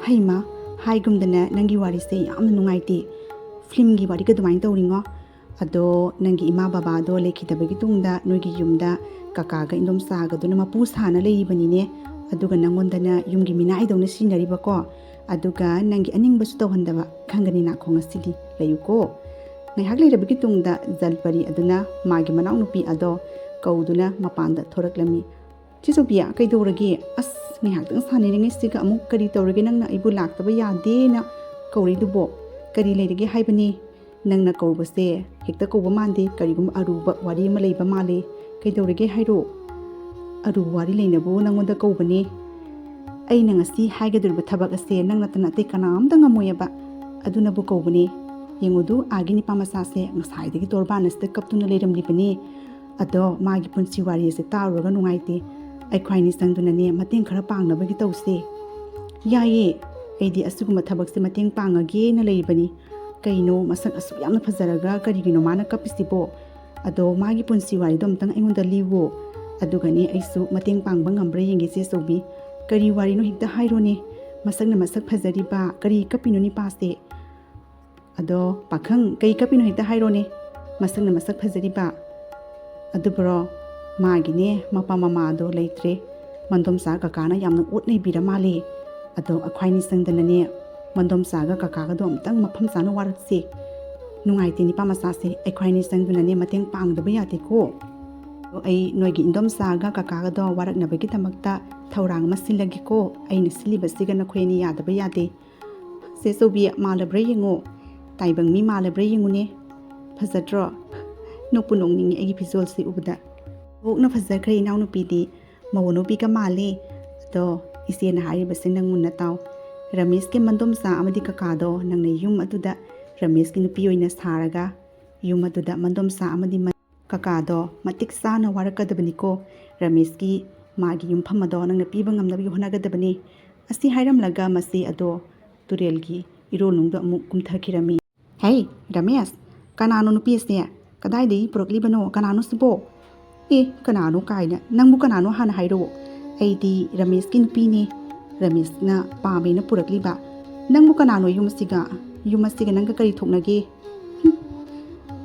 "ꯍꯩꯃꯥ, ꯍꯥꯏꯒꯨꯝꯗꯅ ꯅꯪꯒꯤ ꯋꯥꯔꯤꯁꯦ ꯌꯥꯝꯅ ꯅꯨꯡꯉꯥꯏꯇꯦ꯫ ꯐꯤꯂꯝꯒꯤ ꯋꯥꯔꯤꯒ ꯑꯗꯨꯃꯥꯏꯅ ꯇꯧꯔꯤꯉꯣ꯫ ꯑꯗꯣ ꯅꯪꯒꯤ ꯏꯃꯥ ꯕꯕꯥꯗꯣ ꯂꯩꯈꯤꯗꯕꯒꯤ ꯇꯨꯡꯗ ꯅꯣꯏꯒꯤ ꯌꯨꯝꯗ ꯀꯀꯥꯒ ꯏꯟꯗꯣꯝꯆꯥꯒꯗꯨꯅ ꯃꯄꯨ ꯁꯥꯅ ꯂꯩꯔꯤꯕꯅꯤꯅꯦ꯫ ꯑꯗꯨꯒ ꯅꯪꯉꯣꯟꯗꯅ ꯌꯨꯝꯒꯤ ꯃꯤꯅꯥꯏꯗꯧꯅ ꯁꯤꯖꯤꯟꯅꯔꯤꯕꯀꯣ꯫ ꯑꯗꯨꯒ ꯅꯪꯒꯤ ꯑꯅꯤꯡꯕꯁꯨ ꯇꯧꯍꯟꯗꯕ꯫ ꯈꯪꯒꯅꯤ ꯅꯥꯈꯣꯡ ꯑꯁꯤꯗꯤ꯫ ꯂꯩꯌꯨꯀꯣ꯫" ꯉꯥꯏꯍꯥꯛ ꯂꯩꯔꯕꯒꯤ ꯇꯨꯡꯗ ꯖꯜꯄꯔꯤ ꯑꯗꯨꯅ ꯃꯥꯒꯤ ꯃꯅꯥꯎꯅꯨꯄꯤ ꯑꯗꯣ ꯀꯧꯗꯨꯅ ꯃꯄꯥꯟꯗ ꯊꯣꯔꯛꯂꯝꯃꯤ꯫ "ꯆꯦ ꯁꯣꯐꯤꯌꯥ, ꯀꯩꯗꯧꯔꯒꯦ? ꯑꯁ, ꯉꯥꯏꯍꯥꯛꯇꯪ ꯁꯥꯟꯅꯔꯤꯉꯩꯁꯤꯒ ꯑꯃꯨꯛ ꯀꯔꯤ ꯇꯧꯔꯒꯦ? ꯅꯪꯅ ꯑꯩꯕꯨ ꯂꯥꯛꯇꯕ ꯌꯥꯗꯦꯅ ꯀꯧꯔꯤꯗꯨꯕꯣ? ꯀꯔꯤ ꯂꯩꯔꯒꯦ ꯍꯥꯏꯕꯅꯤ? ꯅꯪꯅ ꯀꯧꯕꯁꯦ ꯍꯦꯛꯇ ꯀꯧꯕ ꯃꯥꯟꯗꯦ꯫ ꯀꯔꯤꯒꯨꯝꯕ ꯑꯔꯨꯕ ꯋꯥꯔꯤ ꯑꯃ ꯂꯩꯕ ꯃꯥꯜꯂꯦ꯫ ꯀꯩꯗꯧꯔꯒꯦ ꯍꯥꯏꯔꯣ?" "ꯑꯔꯨꯕ ꯋꯥꯔꯤ ꯂꯩꯅꯕꯨ ꯅꯪꯉꯣꯟꯗ ꯀꯧꯕꯅꯤ꯫ ꯑꯩꯅ ꯉꯁꯤ ꯍꯥꯏꯒꯗꯧꯔꯤꯕ ꯊꯕꯛ ꯑꯁꯦ ꯅꯪ ꯅꯠꯇꯅ ꯑꯇꯩ ꯀꯅꯥꯝꯇ ꯉꯝꯃꯣꯏꯑꯕ꯫ ꯑꯗꯨꯅꯕꯨ ꯀꯧꯕꯅꯤ꯫ ꯌꯦꯡꯉꯨꯗꯨ, ꯑꯥꯒꯤ ꯅꯤꯄꯥ ꯃꯆꯥꯁꯦ ꯉꯁꯥꯏꯗꯒꯤ ꯇꯣꯔꯕꯥꯟ ꯑꯁꯤꯗ ꯀꯞꯇꯨꯅ ꯂꯩꯔꯝꯂꯤꯕꯅꯤ꯫ ꯑꯗꯣ ꯃꯥꯒꯤ ꯄꯨꯟꯁꯤ ꯋꯥꯔꯤ ꯑꯁꯦ ꯇꯥꯔꯨꯔꯒ ꯅꯨꯡꯉꯥꯏꯇꯦ꯫ ꯑꯩꯈꯣꯏꯅꯤ ꯆꯪꯗꯨꯅꯅꯦ ꯃꯇꯦꯡ ꯈꯔ ꯄꯥꯡꯅꯕꯒꯤ ꯇꯧꯁꯦ꯫ ꯌꯥꯏꯌꯦ, ꯑꯩꯗꯤ ꯑꯁꯤꯒꯨꯝꯕ ꯊꯕꯛꯁꯦ ꯃꯇꯦꯡ ꯄꯥꯡꯉꯒꯦꯅ ꯂꯩꯔꯤꯕꯅꯤ꯫ ꯀꯩꯅꯣ, ꯃꯁꯛ ꯑꯁꯨꯛ ꯌꯥꯝꯅ ꯐꯖꯔꯒ ꯀꯔꯤꯒꯤꯅꯣ ꯃꯥꯅ ꯀꯞꯄꯤꯁꯤꯕꯣ? ꯑꯗꯣ ꯃꯥꯒꯤ ꯄꯨꯟꯁꯤ ꯋꯥꯔꯤꯗꯣ ꯑꯝꯇꯪ ꯑꯩꯉꯣꯟꯗ ꯂꯤꯌꯨ꯫ ꯑꯗꯨꯒꯅꯦ ꯑꯩꯁꯨ ꯃꯇꯦꯡ ꯄꯥꯡꯕ ꯉꯝꯕ꯭ꯔꯥ ꯌꯦꯡꯒꯦ, ꯆꯦ ꯆꯧꯕꯤ꯫ ꯀꯔꯤ ꯋꯥꯔꯤꯅꯣ ꯍꯦꯛꯇ ꯍꯥꯏꯔꯣꯅꯦ꯫ ꯃꯁꯛꯅ ꯃꯁꯛ ꯐꯖꯔꯤꯕ, ꯀꯔꯤ ꯀꯞꯄꯤꯅꯣ ꯅꯤꯄꯥꯁꯦ? ꯑꯗꯣ ꯄꯥꯈꯪ, ꯀꯩ ꯀꯞꯄꯤꯅꯣ ꯍꯦꯛꯇ ꯍꯥꯏꯔꯣꯅꯦ꯫ ꯃꯁꯛꯅ ꯃꯁꯛ ꯐꯖꯔꯤꯕ꯫ ꯑꯗꯨꯕꯨꯔꯣ, ꯃꯥꯒꯤꯅꯦ ꯃꯄꯥ ꯃꯃꯥꯗꯣ ꯂꯩꯇ꯭ꯔꯦ꯫ ꯃꯟꯗꯣꯝꯆꯥ ꯀꯀꯥꯅ ꯌꯥꯝꯅ ꯑꯣꯠ ꯅꯩꯕꯤꯔ ꯃꯥꯜꯂꯦ꯫ ꯑꯗꯣ ꯑꯩꯈꯣꯏꯅꯤ ꯆꯪꯗꯅꯅꯦ ꯃꯟꯗꯣꯝꯆꯥꯒ ꯀꯀꯥꯒꯗꯣ ꯑꯝꯇꯪ ꯃꯐꯝ ꯆꯥꯅ ꯋꯥꯔꯛꯁꯦ꯫ ꯅꯨꯡꯉꯥꯏꯇꯦ ꯅꯤꯄꯥ ꯃꯆꯥꯁꯦ, ꯑꯩꯈꯣꯏꯅꯤ ꯆꯪꯗꯨꯅꯅꯦ ꯃꯇꯦꯡ ꯄꯥꯡꯗꯕ ꯌꯥꯗꯦꯀꯣ꯫ ꯑꯗꯣ ꯑꯩ ꯅꯣꯏꯒꯤ ꯏꯟꯗꯣꯝꯆꯥꯒ ꯀꯀꯥꯒꯗꯣ ꯋꯥꯔꯛꯅꯕꯒꯤꯗꯃꯛꯇ ꯊꯧꯔꯥꯡ ꯑꯃ ꯁꯤꯜꯂꯒꯦꯀꯣ꯫ ꯑꯩꯅ ꯁꯤꯜꯂꯤꯕꯁꯤꯒ ꯅꯈꯣꯏ ꯑꯅꯤ ꯌꯥꯗꯕ ꯌꯥꯗꯦ꯫ ꯆꯦ ꯆꯧꯕꯤ, ꯃꯥꯜꯂꯕ꯭ꯔꯥ ꯌꯦꯡꯉꯣ꯫ ꯇꯥꯏꯕꯪ ꯃꯤ ꯃꯥꯜꯂꯕ꯭ꯔꯥ ꯌꯦꯡꯉꯨꯅꯦ꯫ ꯐꯖꯗ꯭ꯔꯣ? ꯅꯣꯛꯄꯨ ꯅꯣꯛꯅꯤꯡꯉꯤ ꯑꯩꯒꯤ ꯐꯤꯖꯣꯜꯁꯤ ꯎꯕꯗ꯫ ꯊꯣꯛꯅ ꯐꯖꯈ꯭ꯔꯦ ꯏꯅꯥꯎꯅꯨꯄꯤꯗꯤ꯫ ꯃꯧ ꯅꯨꯄꯤꯒ ꯃꯥꯜꯂꯦ꯫ ꯑꯗꯣ ꯏꯆꯦꯅ ꯍꯥꯏꯔꯤꯕꯁꯦ ꯅꯪ ꯃꯨꯟꯅ ꯇꯥꯎ꯫ ꯔꯃꯦꯁꯀꯤ ꯃꯟꯗꯣꯝꯆꯥ ꯑꯃꯗꯤ ꯀꯀꯥꯗꯣ ꯅꯪꯅ ꯌꯨꯝ ꯑꯗꯨꯗ ꯔꯃꯦꯁꯀꯤ ꯅꯨꯄꯤ ꯑꯣꯏꯅ ꯁꯥꯔꯒ ꯌꯨꯝ ꯑꯗꯨꯗ ꯃꯟꯗꯣꯝꯆꯥ ꯑꯃꯗꯤ ꯃꯟ-, ꯀꯀꯥꯗꯣ ꯃꯇꯤꯛ ꯆꯥꯅ ꯋꯥꯔꯛꯀꯗꯕꯅꯤꯀꯣ꯫ ꯔꯃꯦꯁꯀꯤ ꯃꯥꯒꯤ ꯌꯨꯝꯐꯝ ꯑꯗꯣ ꯅꯪꯅ ꯄꯤꯕ ꯉꯝꯅꯕꯒꯤ ꯍꯣꯠꯅꯒꯗꯕꯅꯤ꯫ ꯑꯁꯤ ꯍꯥꯏꯔꯝꯂꯒ ꯃꯆꯦ ꯑꯗꯣ ꯇꯨꯔꯦꯜꯒꯤ ꯏꯔꯣꯜꯅꯨꯡꯗ ꯑꯃꯨꯛ ꯀꯨꯝꯊꯈꯤꯔꯝꯃꯤ꯫ ꯍꯦ, ꯔꯃꯦꯁ, ꯀꯅꯥꯅꯣ ꯅꯨꯄꯤ ꯑꯁꯦ? ꯀꯗꯥꯏꯗꯒꯤ ꯄꯨꯔꯛꯂꯤꯕꯅꯣ? ꯀꯅꯥꯅꯣ ꯁꯤꯕꯣ? ꯑꯦ, ꯀꯅꯥꯅꯣ ꯀꯥꯏꯅ? ꯅꯪꯕꯨ ꯀꯅꯥꯅꯣ ꯍꯥꯟꯅ ꯍꯥꯏꯔꯛꯑꯣ꯫ ꯑꯩꯗꯤ ꯔꯃꯦꯁꯀꯤ ꯅꯨꯄꯤꯅꯦ꯫ ꯔꯃꯦꯁꯅ ꯄꯥꯝꯃꯦꯅ ꯄꯨꯔꯛꯂꯤꯕ꯫ ꯅꯪꯕꯨ ꯀꯅꯥꯅꯣ ꯌꯨꯝ ꯑꯁꯤꯒ? ꯌꯨꯝ ꯑꯁꯤꯒ ꯅꯪꯒ ꯀꯔꯤ ꯊꯣꯛꯅꯒꯦ? ꯍꯨꯝ꯫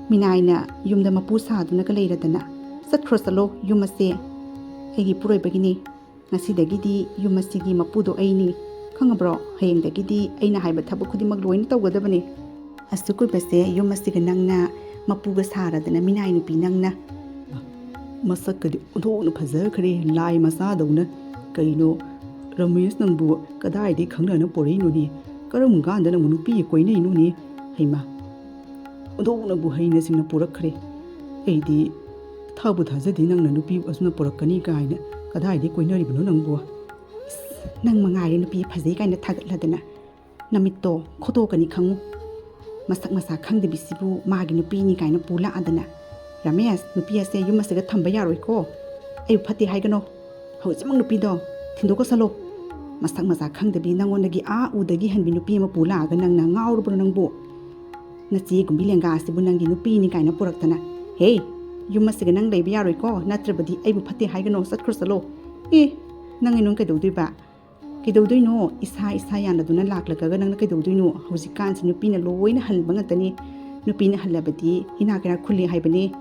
ꯃꯤꯅꯥꯏꯅ ꯌꯨꯝꯗ ꯃꯄꯨ ꯁꯥꯗꯨꯅꯒ ꯂꯩꯔꯗꯅ꯫ ꯆꯠꯈ꯭ꯔꯣ ꯆꯠꯂꯣ, ꯌꯨꯝ ꯑꯁꯦ ꯑꯩꯒꯤ ꯏꯄꯨꯔꯣꯏꯕꯒꯤꯅꯤ꯫ ꯉꯁꯤꯗꯒꯤꯗꯤ ꯌꯨꯝ ꯑꯁꯤꯒꯤ ꯃꯄꯨꯗꯣ ꯑꯩꯅꯤ꯫ ꯈꯪꯉꯕ꯭ꯔꯣ? ꯍꯌꯦꯡꯗꯒꯤꯗꯤ ꯑꯩꯅ ꯍꯥꯏꯕ ꯊꯕꯛ ꯈꯨꯗꯤꯡꯃꯛ ꯂꯣꯏꯅ ꯇꯧꯒꯗꯕꯅꯤ꯫ ꯑꯁꯨꯛ ꯀꯨꯏꯕꯁꯦ ꯌꯨꯝ ꯑꯁꯤꯒ ꯅꯪꯅ ꯃꯄꯨꯒ ꯁꯥꯔꯗꯅ ꯃꯤꯅꯥꯏ ꯅꯨꯄꯤ ꯅꯪꯅ꯫ ꯃꯁꯛꯀꯗꯤ ꯑꯣꯟꯊꯣꯛꯅ ꯐꯖꯈ꯭ꯔꯦ, ꯂꯥꯏ ꯃꯆꯥꯗꯧꯅ꯫ ꯀꯩꯅꯣ, ꯔꯃꯦꯁ ꯅꯪꯕꯨ ꯀꯗꯥꯏꯗꯒꯤ ꯈꯪꯅꯅ ꯄꯣꯔꯛꯏꯅꯣꯅꯦ? ꯀꯔꯝ ꯀꯥꯟꯗ ꯅꯪꯕꯨ ꯅꯨꯄꯤ ꯀꯣꯏꯅꯩꯅꯣꯅꯦ? ꯍꯩꯃꯥ, ꯑꯣꯟꯊꯣꯛꯅꯕꯨ ꯍꯩꯅ ꯁꯤꯡꯅ ꯄꯣꯔꯛꯈ꯭ꯔꯦ꯫ ꯑꯩꯗꯤ ꯊꯥꯕꯨ ꯊꯥꯖꯗꯦ ꯅꯪꯅ ꯅꯨꯄꯤ ꯑꯁꯨꯝꯅ ꯄꯨꯔꯛꯀꯅꯤ ꯀꯥꯏꯅ꯫ ꯀꯗꯥꯏꯗꯒꯤ ꯀꯣꯏꯅꯔꯤꯕꯅꯣ ꯅꯪꯕꯨ? ꯏꯁ, ꯅꯪ ꯃꯉꯥꯏꯔꯦ ꯅꯨꯄꯤ ꯐꯖꯩ ꯀꯥꯏꯅ ꯊꯥꯒꯠꯂꯗꯅ꯫ ꯅꯃꯤꯠꯇꯣ ꯈꯣꯠꯇꯣꯛꯀꯅꯤ ꯈꯪꯉꯨ꯫ ꯃꯁꯛ ꯃꯁꯥ ꯈꯪꯗꯕꯤꯁꯤꯕꯨ ꯃꯥꯒꯤ ꯅꯨꯄꯤꯅꯤ ꯀꯥꯏꯅ ꯄꯨ ꯂꯥꯛꯑꯗꯅ꯫ ꯔꯃꯦꯁ, ꯅꯨꯄꯤ ꯑꯁꯦ ꯌꯨꯝ ꯑꯁꯤꯗ ꯊꯝꯕ ꯌꯥꯔꯣꯏꯀꯣ꯫ ꯑꯩꯕꯨ ꯐꯠꯇꯦ ꯍꯥꯏꯒꯅꯣ꯫ ꯍꯧꯖꯤꯛꯃꯛ ꯅꯨꯄꯤꯗꯣ ꯊꯤꯟꯗꯣꯛꯀꯁꯜꯂꯣ꯫ ꯃꯁꯛ ꯃꯁꯥ ꯈꯪꯗꯕꯤ, ꯅꯪꯉꯣꯟꯗꯒꯤ ꯑꯥ ꯎꯗꯒꯤ ꯍꯟꯕꯤ ꯅꯨꯄꯤ ꯑꯃ ꯄꯨ ꯂꯥꯛꯑꯒ ꯅꯪꯅ ꯉꯥꯎꯔꯕ꯭ꯔꯣ ꯅꯪꯕꯨ? ꯅꯆꯦꯒꯨꯝꯕꯤ ꯂꯦꯡꯒꯥ ꯑꯁꯤꯕꯨ ꯅꯪꯒꯤ ꯅꯨꯄꯤꯅꯤ ꯀꯥꯏꯅ ꯄꯨꯔꯛꯇꯅ꯫ ꯍꯦ, ꯌꯨꯝ ꯑꯁꯤꯒ ꯅꯪ ꯂꯩꯕ ꯌꯥꯔꯣꯏꯀꯣ, ꯅꯠꯇ꯭ꯔꯕꯗꯤ ꯑꯩꯕꯨ ꯐꯠꯇꯦ ꯍꯥꯏꯒꯅꯣ, ꯆꯠꯈ꯭ꯔꯣ ꯆꯠꯂꯣ꯫ ꯑꯦ, ꯅꯪ ꯑꯩꯉꯣꯟꯗ ꯀꯩꯗꯧꯗꯣꯏꯕ? ꯀꯩꯗꯧꯗꯣꯏꯅꯣ? ꯏꯁꯥ ꯏꯁꯥ ꯌꯥꯅꯗꯨꯅ ꯂꯥꯛꯂꯒ ꯅꯪꯅ ꯀꯩꯗꯧꯗꯣꯏꯅꯣ? ꯍꯧꯖꯤꯛꯀꯥꯟꯁꯤ ꯅꯨꯄꯤꯅ ꯂꯣꯏꯅ ꯍꯟꯕ ꯉꯥꯛꯇꯅꯤ꯫ ꯅꯨꯄꯤꯅ ꯍꯜꯂꯕꯗꯤ ꯏꯅꯥꯛ ꯀꯩꯔꯥꯛ ꯈꯨꯜꯂꯤ ꯍꯥꯏꯕꯅꯤ꯫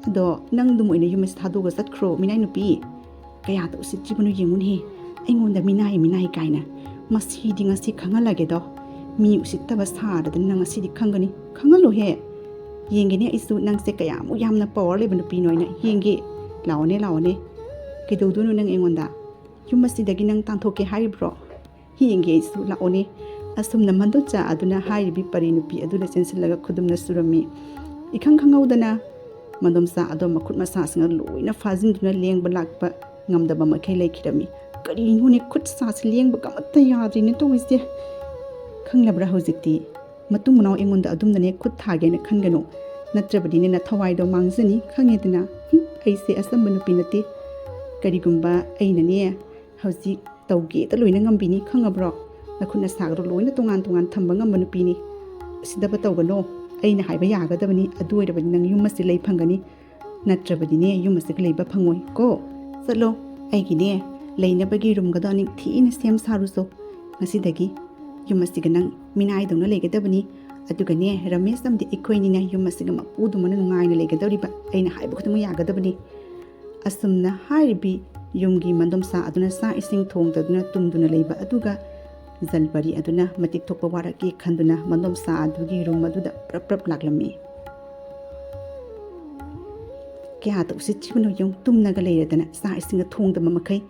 ꯑꯗꯣ ꯅꯪꯗꯨꯝ ꯑꯣꯏꯅ ꯌꯨꯝ ꯑꯁꯤ ꯊꯥꯗꯣꯛꯑꯒ ꯆꯠꯈ꯭ꯔꯣ, ꯃꯤꯅꯥꯏ ꯅꯨꯄꯤ꯫ ꯀꯌꯥꯗ ꯎꯁꯤꯠꯇ꯭ꯔꯤꯕꯅꯣ ꯌꯦꯡꯉꯨꯅꯦꯍꯦ꯫ ꯑꯩꯉꯣꯟꯗ ꯃꯤꯅꯥꯏ ꯃꯤꯅꯥꯏ ꯀꯥꯏꯅ꯫ ꯃꯁꯤꯗꯤ ꯉꯁꯤ ꯈꯪꯍꯜꯂꯒꯦꯗꯣ꯫ ꯃꯤ ꯎꯁꯤꯠꯇꯕ ꯁꯥꯔꯗꯅ ꯅꯪ ꯉꯁꯤꯗꯤ ꯈꯪꯒꯅꯤ꯫ ꯈꯪꯍꯜꯂꯨꯍꯦ꯫ ꯌꯦꯡꯒꯦꯅꯦ ꯑꯩꯁꯨ ꯅꯪꯁꯦ ꯀꯌꯥꯃꯨꯛ ꯌꯥꯝꯅ ꯄꯋꯥꯔ ꯂꯩꯕ ꯅꯨꯄꯤꯅꯣ ꯍꯥꯏꯅ꯫ ꯌꯦꯡꯒꯦ꯫ ꯂꯥꯛꯑꯣꯅꯦ, ꯂꯥꯛꯑꯣꯅꯦ꯫ ꯀꯩꯗꯧꯗꯣꯏꯅꯣ ꯅꯪ ꯑꯩꯉꯣꯟꯗ? ꯌꯨꯝ ꯑꯁꯤꯗꯒꯤ ꯅꯪ ꯇꯥꯟꯊꯣꯛꯀꯦ ꯍꯥꯏꯔꯤꯕ꯭ꯔꯣ? ꯌꯦꯡꯒꯦ ꯑꯩꯁꯨ, ꯂꯥꯛꯑꯣꯅꯦ꯫ ꯑꯁꯨꯝꯅ ꯃꯟꯗꯣꯞꯆꯥ ꯑꯗꯨꯅ ꯍꯥꯏꯔꯤꯕꯤ ꯄꯔꯤ ꯅꯨꯄꯤ ꯑꯗꯨꯗ ꯆꯦꯟꯁꯤꯜꯂꯒ ꯈꯨꯗꯨꯝꯅ ꯁꯨꯔꯝꯃꯤ꯫ ꯏꯈꯪ ꯈꯪꯍꯧꯗꯅ ꯃꯟꯗꯣꯞꯆꯥ ꯑꯗꯣ ꯃꯈꯨꯠ ꯃꯁꯥꯁꯤꯡꯅ ꯂꯣꯏꯅ ꯐꯥꯖꯤꯟꯗꯨꯅ ꯂꯦꯡꯕ ꯂꯥꯛꯄ ꯉꯝꯗꯕ ꯃꯈꯩ ꯂꯩꯈꯤꯔꯝꯃꯤ꯫ ꯀꯔꯤꯅꯣꯅꯦ, ꯈꯨꯠ ꯁꯥꯁꯤ ꯂꯦꯡꯕꯒ ꯑꯃꯠꯇ ꯌꯥꯗ꯭ꯔꯤꯅꯦ ꯇꯧꯔꯤꯁꯦ꯫ ꯈꯪꯂꯕ꯭ꯔꯥ ꯍꯧꯖꯤꯛꯇꯤ? ꯃꯇꯨꯡ ꯃꯅꯥꯎ ꯑꯩꯉꯣꯟꯗ ꯑꯗꯨꯝꯅꯅꯦ ꯈꯨꯠ ꯊꯥꯒꯦꯅ ꯈꯟꯒꯅꯨ, ꯅꯠꯇ꯭ꯔꯕꯗꯤꯅꯦ ꯅꯊꯋꯥꯏꯗꯣ ꯃꯥꯡꯖꯅꯤ, ꯈꯪꯉꯦꯗꯅ? ꯍꯨꯝ, ꯑꯩꯁꯦ ꯑꯆꯝꯕ ꯅꯨꯄꯤ ꯅꯠꯇꯦ꯫ ꯀꯔꯤꯒꯨꯝꯕ ꯑꯩꯅꯅꯦ ꯍꯧꯖꯤꯛ ꯇꯧꯒꯦꯗ ꯂꯣꯏꯅ ꯉꯝꯕꯤꯅꯤ, ꯈꯪꯉꯕ꯭ꯔꯣ? ꯅꯈꯨꯠ ꯅꯁꯥꯒꯗꯣ ꯂꯣꯏꯅ ꯇꯣꯉꯥꯟ ꯇꯣꯉꯥꯟ ꯊꯝꯕ ꯉꯝꯕ ꯅꯨꯄꯤꯅꯤ꯫ ꯎꯁꯤꯠꯇꯕ ꯇꯧꯒꯅꯣ, ꯑꯩꯅ ꯍꯥꯏꯕ ꯌꯥꯒꯗꯕꯅꯤ, ꯑꯗꯨ ꯑꯣꯏꯔꯕꯗꯤ ꯅꯪ ꯌꯨꯝ ꯑꯁꯤ ꯂꯩ ꯐꯪꯒꯅꯤ, ꯅꯠꯇ꯭ꯔꯕꯗꯤꯅꯦ ꯌꯨꯝ ꯑꯁꯤꯒ ꯂꯩꯕ ꯐꯪꯉꯣꯏ ꯀꯣ꯫ ꯆꯠꯂꯣ, ꯑꯩꯒꯤꯅꯦ ꯂꯩꯅꯕꯒꯤ ꯔꯨꯝꯒꯗꯣ ꯅꯤꯡꯊꯤꯅ ꯁꯦꯝ ꯁꯥꯔꯨꯆꯣ꯫ ꯉꯁꯤꯗꯒꯤ ꯌꯨꯝ ꯑꯁꯤꯒ ꯅꯪ ꯃꯤꯅꯥꯏꯗꯧꯅ ꯂꯩꯒꯗꯕꯅꯤ꯫ ꯑꯗꯨꯒꯅꯦ ꯔꯃꯦꯁ ꯑꯃꯗꯤ ꯑꯩꯈꯣꯏꯅꯤꯅ ꯌꯨꯝ ꯑꯁꯤꯒ ꯃꯄꯨꯗꯨꯃꯅ ꯅꯨꯡꯉꯥꯏꯅ ꯂꯩꯒꯗꯧꯔꯤꯕ, ꯑꯩꯅ ꯍꯥꯏꯕ ꯈꯨꯗꯤꯡꯃꯛ ꯌꯥꯒꯗꯕꯅꯤ꯫ ꯑꯁꯨꯝꯅ ꯍꯥꯏꯔꯤꯕꯤ ꯌꯨꯝꯒꯤ ꯃꯟꯗꯣꯝꯆꯥ ꯑꯗꯨꯅ ꯆꯥꯛ ꯏꯁꯤꯡ ꯊꯣꯡꯗꯗꯨꯅ ꯇꯨꯝꯗꯨꯅ ꯂꯩꯕ ꯑꯗꯨꯒ ꯖꯜꯄꯔꯤ ꯑꯗꯨꯅ ꯃꯇꯤꯛ ꯊꯣꯛꯄ ꯋꯥꯔꯛꯀꯦ ꯈꯟꯗꯨꯅ ꯃꯟꯗꯣꯝꯆꯥ ꯑꯗꯨꯒꯤ ꯔꯨꯝ ꯑꯗꯨꯗ ꯄ꯭ꯔꯞ ꯄ꯭ꯔꯞ ꯂꯥꯛꯂꯝꯃꯤ꯫ ꯀꯌꯥꯗ ꯎꯁꯤꯠꯇ꯭ꯔꯤꯕꯅꯣ ꯌꯦꯡꯉꯨ, ꯇꯨꯝꯅꯒ ꯂꯩꯔꯗꯅ ꯆꯥꯛ ꯏꯁꯤꯡꯒ ꯊꯣꯡꯗꯕ ꯃꯈꯩ꯫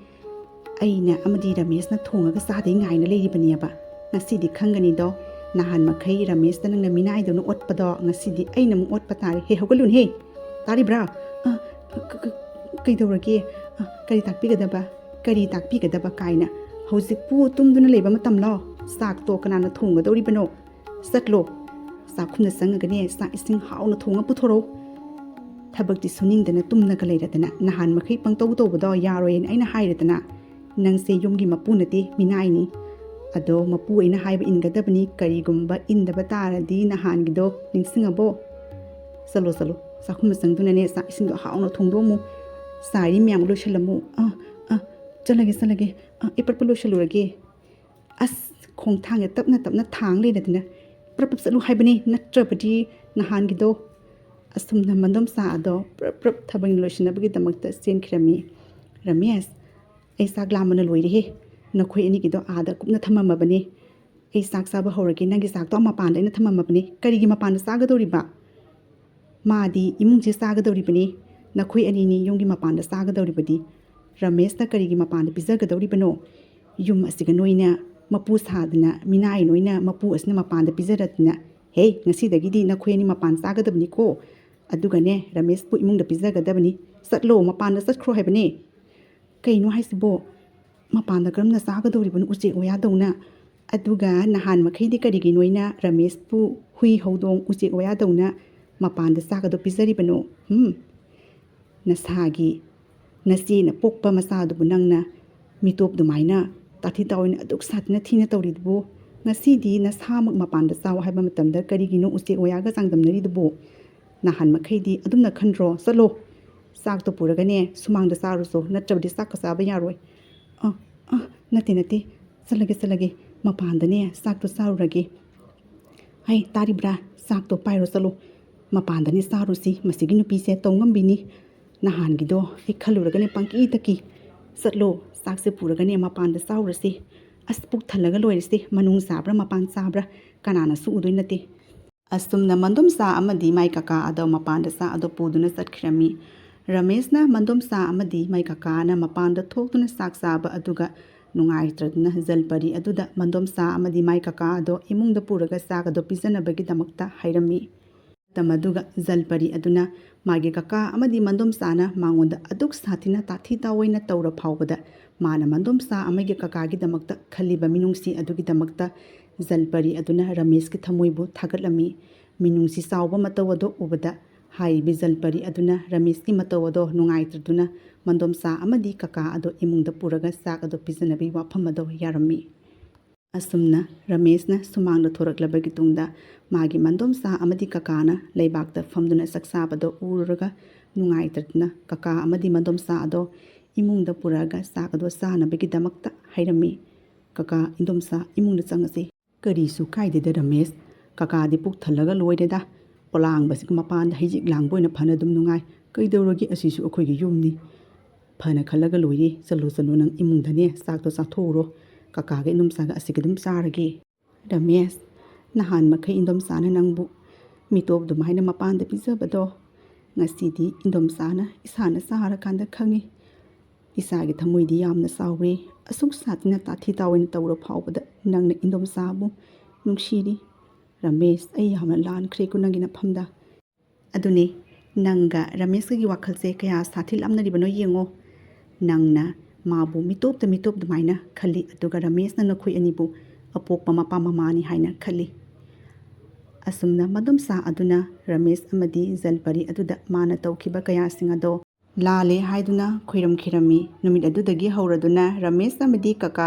ꯑꯩꯅ ꯑꯃꯗꯤ ꯔꯃꯦꯁꯅ ꯊꯣꯡꯉꯒ ꯆꯥꯗꯣꯏ ꯉꯥꯏꯅ ꯂꯩꯔꯤꯕꯅꯦꯕ꯫ ꯉꯁꯤꯗꯤ ꯈꯪꯒꯅꯤꯗꯣ, ꯅꯍꯥꯟ ꯃꯈꯩ ꯔꯃꯦꯁꯇ ꯅꯪꯅ ꯃꯤꯅꯥꯏꯗꯧꯅ ꯑꯣꯠꯄꯗꯣ ꯉꯁꯤꯗꯤ ꯑꯩꯅ ꯑꯃꯨꯛ ꯑꯣꯠꯄ ꯇꯥꯔꯦ꯫ ꯍꯦ, ꯍꯧꯒꯠꯂꯨꯅꯦꯍꯦ, ꯇꯥꯔꯤꯕ꯭ꯔꯥ? ꯑ, ꯀ-, ꯀ-, ꯀꯩꯗꯧꯔꯒꯦ? ꯑ, ꯀꯔꯤ ꯇꯥꯛꯄꯤꯒꯗꯕ? ꯀꯔꯤ ꯇꯥꯛꯄꯤꯒꯗꯕ ꯀꯥꯏꯅ? ꯍꯧꯖꯤꯛꯄꯨ ꯇꯨꯝꯗꯨꯅ ꯂꯩꯕ ꯃꯇꯝꯂꯣ? ꯆꯥꯛꯇꯣ ꯀꯅꯥꯅ ꯊꯣꯡꯒꯗꯧꯔꯤꯕꯅꯣ? ꯆꯠꯂꯣ, ꯆꯥꯛꯈꯨꯝꯗ ꯆꯪꯉꯒꯅꯦ ꯆꯥꯛ ꯏꯁꯤꯡ ꯍꯥꯎꯅ ꯊꯣꯡꯉ ꯄꯨꯊꯣꯔꯛꯎ꯫ ꯊꯕꯛꯇꯤ ꯁꯨꯅꯤꯡꯗꯅ ꯇꯨꯝꯅꯒ ꯂꯩꯔꯗꯅ ꯅꯍꯥꯟ ꯃꯈꯩ ꯄꯪꯇꯧ ꯇꯧꯕꯗꯣ ꯌꯥꯔꯣꯏꯅ ꯑꯩꯅ ꯍꯥꯏꯔꯗꯅ꯫ ꯅꯪꯁꯦ ꯌꯨꯝꯒꯤ ꯃꯄꯨ ꯅꯠꯇꯦ, ꯃꯤꯅꯥꯏꯅꯤ꯫ ꯑꯗꯣ ꯃꯄꯨ ꯑꯩꯅ ꯍꯥꯏꯕ ꯏꯟꯒꯗꯕꯅꯤ, ꯀꯔꯤꯒꯨꯝꯕ ꯏꯟꯗꯕ ꯇꯥꯔꯗꯤ ꯅꯍꯥꯟꯒꯤꯗꯣ ꯅꯤꯡꯁꯤꯡꯉꯕꯣ? ꯆꯠꯂꯣ ꯆꯠꯂꯣ, ꯆꯥꯛꯈꯨꯝꯗ ꯆꯪꯗꯨꯅꯅꯦ ꯆꯥꯛ ꯏꯁꯤꯡꯗꯣ ꯍꯥꯎꯅ ꯊꯣꯡꯗꯣꯛꯑꯝꯃꯨ꯫ ꯆꯥꯏꯔꯤ ꯃꯌꯥꯝ ꯂꯣꯏꯁꯤꯜꯂꯝꯃꯨ꯫ ꯑꯥ ꯑꯥ, ꯆꯠꯂꯒꯦ ꯆꯠꯂꯒꯦ꯫ ꯑꯥ, ꯑꯩ ꯄꯠ ꯄꯠ ꯂꯣꯏꯁꯤꯜꯂꯨꯔꯒꯦ꯫ ꯑꯁ, ꯈꯣꯡꯊꯥꯡꯁꯦ ꯇꯞꯅ ꯇꯞꯅ ꯊꯥꯡ ꯂꯩꯔꯗꯅ ꯄ꯭ꯔꯞ ꯄ꯭ꯔꯞ ꯆꯠꯂꯨ ꯍꯥꯏꯕꯅꯤ, ꯅꯠꯇ꯭ꯔꯕꯗꯤ ꯅꯍꯥꯟꯒꯤꯗꯣ꯫ ꯑꯁꯨꯝꯅ ꯃꯟꯗꯣꯝꯆꯥ ꯑꯗꯣ ꯄ꯭ꯔꯞ ꯄ꯭ꯔꯞ ꯊꯕꯛ ꯂꯣꯏꯁꯤꯟꯅꯕꯒꯤꯗꯃꯛꯇ ꯆꯦꯟꯈꯤꯔꯝꯃꯤ꯫ "ꯔꯃꯦꯁ, ꯑꯩ ꯆꯥꯛ ꯂꯥꯝꯕꯅ ꯂꯣꯏꯔꯦꯍꯦ꯫ ꯅꯈꯣꯏ ꯑꯅꯤꯒꯤꯗꯣ ꯑꯥꯗ ꯀꯨꯞꯅ ꯊꯝꯃꯝꯃꯕꯅꯤ꯫ ꯑꯩ ꯆꯥꯛ ꯆꯥꯕ ꯍꯧꯔꯒꯦ, ꯅꯪꯒꯤ ꯆꯥꯛꯇꯣ ꯃꯄꯥꯟꯗ ꯑꯩꯅ ꯊꯝꯃꯝꯃꯕꯅꯤ꯫ ꯀꯔꯤꯒꯤ ꯃꯄꯥꯟꯗ ꯆꯥꯒꯗꯧꯔꯤꯕ? ꯃꯥꯗꯤ ꯏꯃꯨꯡꯁꯦ ꯆꯥꯒꯗꯧꯔꯤꯕꯅꯤ꯫ ꯅꯈꯣꯏ ꯑꯅꯤꯅꯤ ꯌꯨꯝꯒꯤ ꯃꯄꯥꯟꯗ ꯆꯥꯒꯗꯧꯔꯤꯕꯗꯤ꯫ ꯔꯃꯦꯁꯅ ꯀꯔꯤꯒꯤ ꯃꯄꯥꯟꯗ ꯄꯤꯖꯒꯗꯧꯔꯤꯕꯅꯣ? ꯌꯨꯝ ꯑꯁꯤꯒ ꯅꯣꯏꯅ ꯃꯄꯨ ꯁꯥꯗꯅ, ꯃꯤꯅꯥꯏ ꯅꯣꯏꯅ ꯃꯄꯨ ꯑꯁꯤꯅ ꯃꯄꯥꯟꯗ ꯄꯤꯖꯔꯗꯅ꯫ ꯍꯦ, ꯉꯁꯤꯗꯒꯤꯗꯤ ꯅꯈꯣꯏ ꯑꯅꯤ ꯃꯄꯥꯟ ꯆꯥꯒꯗꯕꯅꯤꯀꯣ꯫ ꯑꯗꯨꯒꯅꯦ, ꯔꯃꯦꯁꯄꯨ ꯏꯃꯨꯡꯗ ꯄꯤꯖꯒꯗꯕꯅꯤ꯫ ꯆꯠꯂꯣ, ꯃꯄꯥꯟꯗ ꯆꯠꯈ꯭ꯔꯣ ꯍꯥꯏꯕꯅꯦ꯫" ꯀꯩꯅꯣ ꯍꯥꯏꯁꯤꯕꯣ? ꯃꯄꯥꯟꯗ ꯀꯔꯝꯅ ꯆꯥꯒꯗꯧꯔꯤꯕꯅꯣ ꯎꯆꯦꯛ ꯋꯥꯌꯥꯗꯧꯅ? ꯑꯗꯨꯒ ꯅꯍꯥꯟ ꯃꯈꯩꯗꯤ ꯀꯔꯤꯒꯤ ꯅꯣꯏꯅ ꯔꯃꯦꯁꯄꯨ ꯍꯨꯏ ꯍꯧꯗꯣꯡ ꯎꯆꯦꯛ ꯋꯥꯌꯥꯗꯧꯅ ꯃꯄꯥꯟꯗ ꯆꯥꯒꯗꯧ ꯄꯤꯖꯔꯤꯕꯅꯣ? ꯍꯨꯝ? ꯅꯁꯥꯒꯤ, ꯅꯆꯦꯅ ꯄꯣꯛꯄ ꯃꯆꯥꯗꯨꯕꯨ ꯅꯪꯅ ꯃꯤꯇꯣꯞ ꯑꯗꯨꯃꯥꯏꯅ ꯇꯥꯊꯤ ꯇꯥꯑꯣꯏꯅ ꯑꯗꯨꯛ ꯁꯥꯊꯤꯅ ꯊꯤꯅ ꯇꯧꯔꯤꯗꯨꯕꯨ, ꯉꯁꯤꯗꯤ ꯅꯁꯥꯃꯛ ꯃꯄꯥꯟꯗ ꯆꯥꯎ ꯍꯥꯏꯕ ꯃꯇꯝꯗ ꯀꯔꯤꯒꯤꯅꯣ ꯎꯆꯦꯛ ꯋꯥꯌꯥꯒ ꯆꯥꯡꯗꯝꯅꯔꯤꯗꯨꯕꯨ? ꯅꯍꯥꯟ ꯃꯈꯩꯗꯤ ꯑꯗꯨꯝꯅ ꯈꯟꯗ꯭ꯔꯣ? ꯆꯠꯂꯣ, ꯆꯥꯛꯇꯣ ꯄꯨꯔꯒꯅꯦ ꯁꯨꯃꯥꯡꯗ ꯆꯥꯔꯨꯆꯣ, ꯅꯠꯇ꯭ꯔꯕꯗꯤ ꯆꯥꯛꯀ ꯆꯥꯕ ꯌꯥꯔꯣꯏ꯫ ꯑ, ꯑ, ꯅꯠꯇꯦ, ꯅꯠꯇꯦ, ꯆꯠꯂꯒꯦ, ꯆꯠꯂꯒꯦ, ꯃꯄꯥꯟꯗꯅꯦ ꯆꯥꯛꯇꯣ ꯆꯥꯔꯨꯔꯒꯦ꯫ ꯍꯩ, ꯇꯥꯔꯤꯕ꯭ꯔꯥ? ꯆꯥꯛꯇꯣ ꯄꯥꯏꯔꯣ ꯆꯠꯂꯣ꯫ ꯃꯄꯥꯟꯗꯅꯦ ꯆꯥꯔꯨꯁꯤ, ꯃꯁꯤꯒꯤ ꯅꯨꯄꯤꯁꯦ ꯇꯧ ꯉꯝꯕꯤꯅꯤ꯫ ꯅꯍꯥꯟꯒꯤꯗꯣ ꯑꯩ ꯈꯜꯂꯨꯔꯒꯅꯦ ꯄꯪꯀꯤ ꯇꯛꯀꯤ꯫ ꯆꯠꯂꯣ, ꯆꯥꯛꯁꯦ ꯄꯨꯔꯒꯅꯦ ꯃꯄꯥꯟꯗ ꯆꯥꯔꯨꯔꯁꯤ꯫ ꯑꯁ, ꯄꯨꯛ ꯊꯜꯂꯒ ꯂꯣꯏꯔꯁꯤ, ꯃꯅꯨꯡ ꯆꯥꯕ꯭ꯔꯥ ꯃꯄꯥꯟ ꯆꯥꯕ꯭ꯔꯥ ꯀꯅꯥꯅꯁꯨ ꯎꯗꯣꯏ ꯅꯠꯇꯦ꯫ ꯑꯁꯨꯝꯅ ꯃꯟꯗꯣꯝꯆꯥ ꯑꯃꯗꯤ ꯃꯥꯏ ꯀꯀꯥ ꯑꯗꯣ ꯃꯄꯥꯟꯗ ꯆꯥꯛ ꯑꯗꯣ ꯄꯨꯗꯨꯅ ꯆꯠꯈꯤꯔꯝꯃꯤ꯫ ꯔꯃꯦꯁꯅ ꯃꯟꯗꯣꯝꯆꯥ ꯑꯃꯗꯤ ꯃꯥꯏ ꯀꯀꯥꯅ ꯃꯄꯥꯟꯗ ꯊꯣꯛꯇꯨꯅ ꯆꯥꯛ ꯆꯥꯕ ꯑꯗꯨꯒ ꯅꯨꯡꯉꯥꯏꯇ꯭ꯔꯗꯨꯅ ꯖꯜꯄꯔꯤ ꯑꯗꯨꯗ ꯃꯟꯗꯣꯝꯆꯥ ꯑꯃꯗꯤ ꯃꯥꯏ ꯀꯀꯥ ꯑꯗꯣ ꯏꯃꯨꯡꯗ ꯄꯨꯔꯒ ꯆꯥꯛ ꯑꯗꯣ ꯄꯤꯖꯅꯕꯒꯤꯗꯃꯛꯇ ꯍꯥꯏꯔꯝꯃꯤ꯫ ꯃꯇꯝ ꯑꯗꯨꯒ ꯖꯜꯄꯔꯤ ꯑꯗꯨꯅ ꯃꯥꯒꯤ ꯀꯀꯥ ꯑꯃꯗꯤ ꯃꯟꯗꯣꯝꯆꯥꯅ ꯃꯉꯣꯟꯗ ꯑꯗꯨꯛ ꯁꯥꯊꯤꯅ ꯇꯥꯊꯤ ꯇꯥꯑꯣꯏꯅ ꯇꯧꯔ ꯐꯥꯎꯕꯗ ꯃꯥꯅ ꯃꯟꯗꯣꯝꯆꯥ ꯑꯃꯒꯤ ꯀꯀꯥꯒꯤꯗꯃꯛꯇ ꯈꯜꯂꯤꯕ ꯃꯤꯅꯨꯡꯁꯤ ꯑꯗꯨꯒꯤꯗꯃꯛꯇ ꯖꯜꯄꯔꯤ ꯑꯗꯨꯅ ꯔꯃꯦꯁꯀꯤ ꯊꯃꯣꯏꯕꯨ ꯊꯥꯒꯠꯂꯝꯃꯤ꯫ ꯃꯤꯅꯨꯡꯁꯤ ꯆꯥꯎꯕ ꯃꯇꯧ ꯑꯗꯨ ꯎꯕꯗ ꯍꯥꯏꯔꯤꯕ ꯖꯜꯄꯔꯤ ꯑꯗꯨꯅ ꯔꯃꯦꯁꯀꯤ ꯃꯇꯧ ꯑꯗꯣ ꯅꯨꯡꯉꯥꯏꯇ꯭ꯔꯗꯨꯅ ꯃꯟꯗꯣꯝꯆꯥ ꯑꯃꯗꯤ ꯀꯀꯥ ꯑꯗꯣ ꯏꯃꯨꯡꯗ ꯄꯨꯔꯒ ꯆꯥꯛ ꯑꯗꯣ ꯄꯤꯖꯅꯕꯒꯤ ꯋꯥꯐꯝ ꯑꯗꯣ ꯌꯥꯔꯝꯃꯤ꯫ ꯑꯁꯨꯝꯅ ꯔꯃꯦꯁꯅ ꯁꯨꯃꯥꯡꯗ ꯊꯣꯔꯛꯂꯕꯒꯤ ꯇꯨꯡꯗ ꯃꯥꯒꯤ ꯃꯟꯗꯣꯝꯆꯥ ꯑꯃꯗꯤ ꯀꯀꯥꯅ ꯂꯩꯕꯥꯛꯇ ꯐꯝꯗꯨꯅ ꯆꯥꯛ ꯆꯥꯕꯗꯣ ꯎꯔꯨꯔꯒ ꯅꯨꯡꯉꯥꯏꯇꯗꯨꯅ ꯀꯀꯥ ꯑꯃꯗꯤ ꯃꯟꯗꯣꯝꯆꯥ ꯑꯗꯣ ꯏꯃꯨꯡꯗ ꯄꯨꯔꯛꯑꯒ ꯆꯥꯛ ꯑꯗꯣ ꯆꯥꯅꯕꯒꯤꯗꯃꯛꯇ ꯍꯥꯏꯔꯝꯃꯤ꯫ "ꯀꯀꯥ, ꯏꯟꯗꯣꯝꯆꯥ ꯏꯃꯨꯡꯗ ꯆꯪꯉꯁꯤ꯫" "ꯀꯔꯤꯁꯨ ꯀꯥꯏꯗꯦꯗ ꯔꯃꯦꯁ, ꯀꯀꯥꯗꯤ ꯄꯨꯛ ꯊꯜꯂꯒ ꯂꯣꯏꯔꯦꯗ, ꯄꯣꯂꯥꯡꯕꯁꯤꯒ ꯃꯄꯥꯟꯗ ꯍꯩꯖꯤꯛ ꯂꯥꯡꯕ ꯑꯣꯏꯅ ꯐꯅ ꯑꯗꯨꯝ ꯅꯨꯡꯉꯥꯏ꯫ ꯀꯩꯗꯧꯔꯒꯦ, ꯑꯁꯤꯁꯨ ꯑꯩꯈꯣꯏꯒꯤ ꯌꯨꯝꯅꯤ꯫ ꯐꯅ ꯈꯜꯂꯒ ꯂꯣꯏꯔꯦ, ꯆꯠꯂꯣ ꯆꯠꯂꯣ, ꯅꯪ ꯏꯃꯨꯡꯗꯅꯦ ꯆꯥꯛꯇꯣ ꯆꯥꯊꯣꯛꯎꯔꯣ, ꯀꯀꯥꯒ ꯏꯟꯗꯣꯝꯆꯥꯒ ꯑꯁꯤꯒ ꯑꯗꯨꯝ ꯆꯥꯔꯒꯦ꯫" "ꯔꯃꯦꯁ, ꯅꯍꯥꯟ ꯃꯈꯩ ꯏꯟꯗꯣꯝꯆꯥꯅ ꯅꯪꯕꯨ ꯃꯤꯇꯣꯞ ꯑꯗꯨꯃꯥꯏꯅ ꯃꯄꯥꯟꯗ ꯄꯤꯖꯕꯗꯣ ꯉꯁꯤꯗꯤ ꯏꯟꯗꯣꯝꯆꯥꯅ ꯏꯁꯥꯅ ꯆꯥꯔꯀꯥꯟꯗ ꯈꯪꯉꯤ꯫ ꯏꯆꯥꯒꯤ ꯊꯃꯣꯏꯗꯤ ꯌꯥꯝꯅ ꯆꯥꯎꯔꯦ꯫ ꯑꯁꯨꯛ ꯁꯥꯊꯤꯅ ꯇꯥꯊꯤ ꯇꯥꯑꯣꯏꯅ ꯇꯧꯔ ꯐꯥꯎꯕꯗ ꯅꯪꯅ ꯏꯟꯗꯣꯝꯆꯥꯕꯨ ꯅꯨꯡꯁꯤꯔꯤ꯫ ꯔꯃꯦꯁ, ꯑꯩ ꯌꯥꯝꯅ ꯂꯥꯟꯈ꯭ꯔꯦꯀꯣ ꯅꯪꯒꯤ ꯅꯐꯝꯗ꯫" "ꯑꯗꯨꯅꯦ, ꯅꯪꯒ ꯔꯃꯦꯁꯀꯒꯤ ꯋꯥꯈꯜꯁꯦ ꯀꯌꯥ ꯁꯥꯊꯤ ꯂꯥꯞꯅꯔꯤꯕꯅꯣ ꯌꯦꯡꯉꯣ꯫ ꯅꯪꯅ ꯃꯥꯕꯨ ꯃꯤꯇꯣꯞꯇ ꯃꯤꯇꯣꯞ ꯑꯗꯨꯃꯥꯏꯅ ꯈꯜꯂꯤ, ꯑꯗꯨꯒ ꯔꯃꯦꯁꯅ ꯅꯈꯣꯏ ꯑꯅꯤꯕꯨ ꯑꯄꯣꯛꯄ ꯃꯄꯥ ꯃꯃꯥꯅꯤ ꯍꯥꯏꯅ ꯈꯜꯂꯤ꯫" ꯑꯁꯨꯝꯅ ꯃꯗꯣꯝꯆꯥ ꯑꯗꯨꯅ ꯔꯃꯦꯁ ꯑꯃꯗꯤ ꯖꯜꯄꯔꯤ ꯑꯗꯨꯗ ꯃꯥꯅ ꯇꯧꯈꯤꯕ ꯀꯌꯥꯁꯤꯡ ꯑꯗꯣ ꯂꯥꯜꯂꯦ ꯍꯥꯏꯗꯨꯅ ꯈꯣꯏꯔꯝꯈꯤꯔꯝꯃꯤ꯫ ꯅꯨꯃꯤꯠ ꯑꯗꯨꯗꯒꯤ ꯍꯧꯔꯗꯨꯅ ꯔꯃꯦꯁ ꯑꯃꯗꯤ ꯀꯀꯥ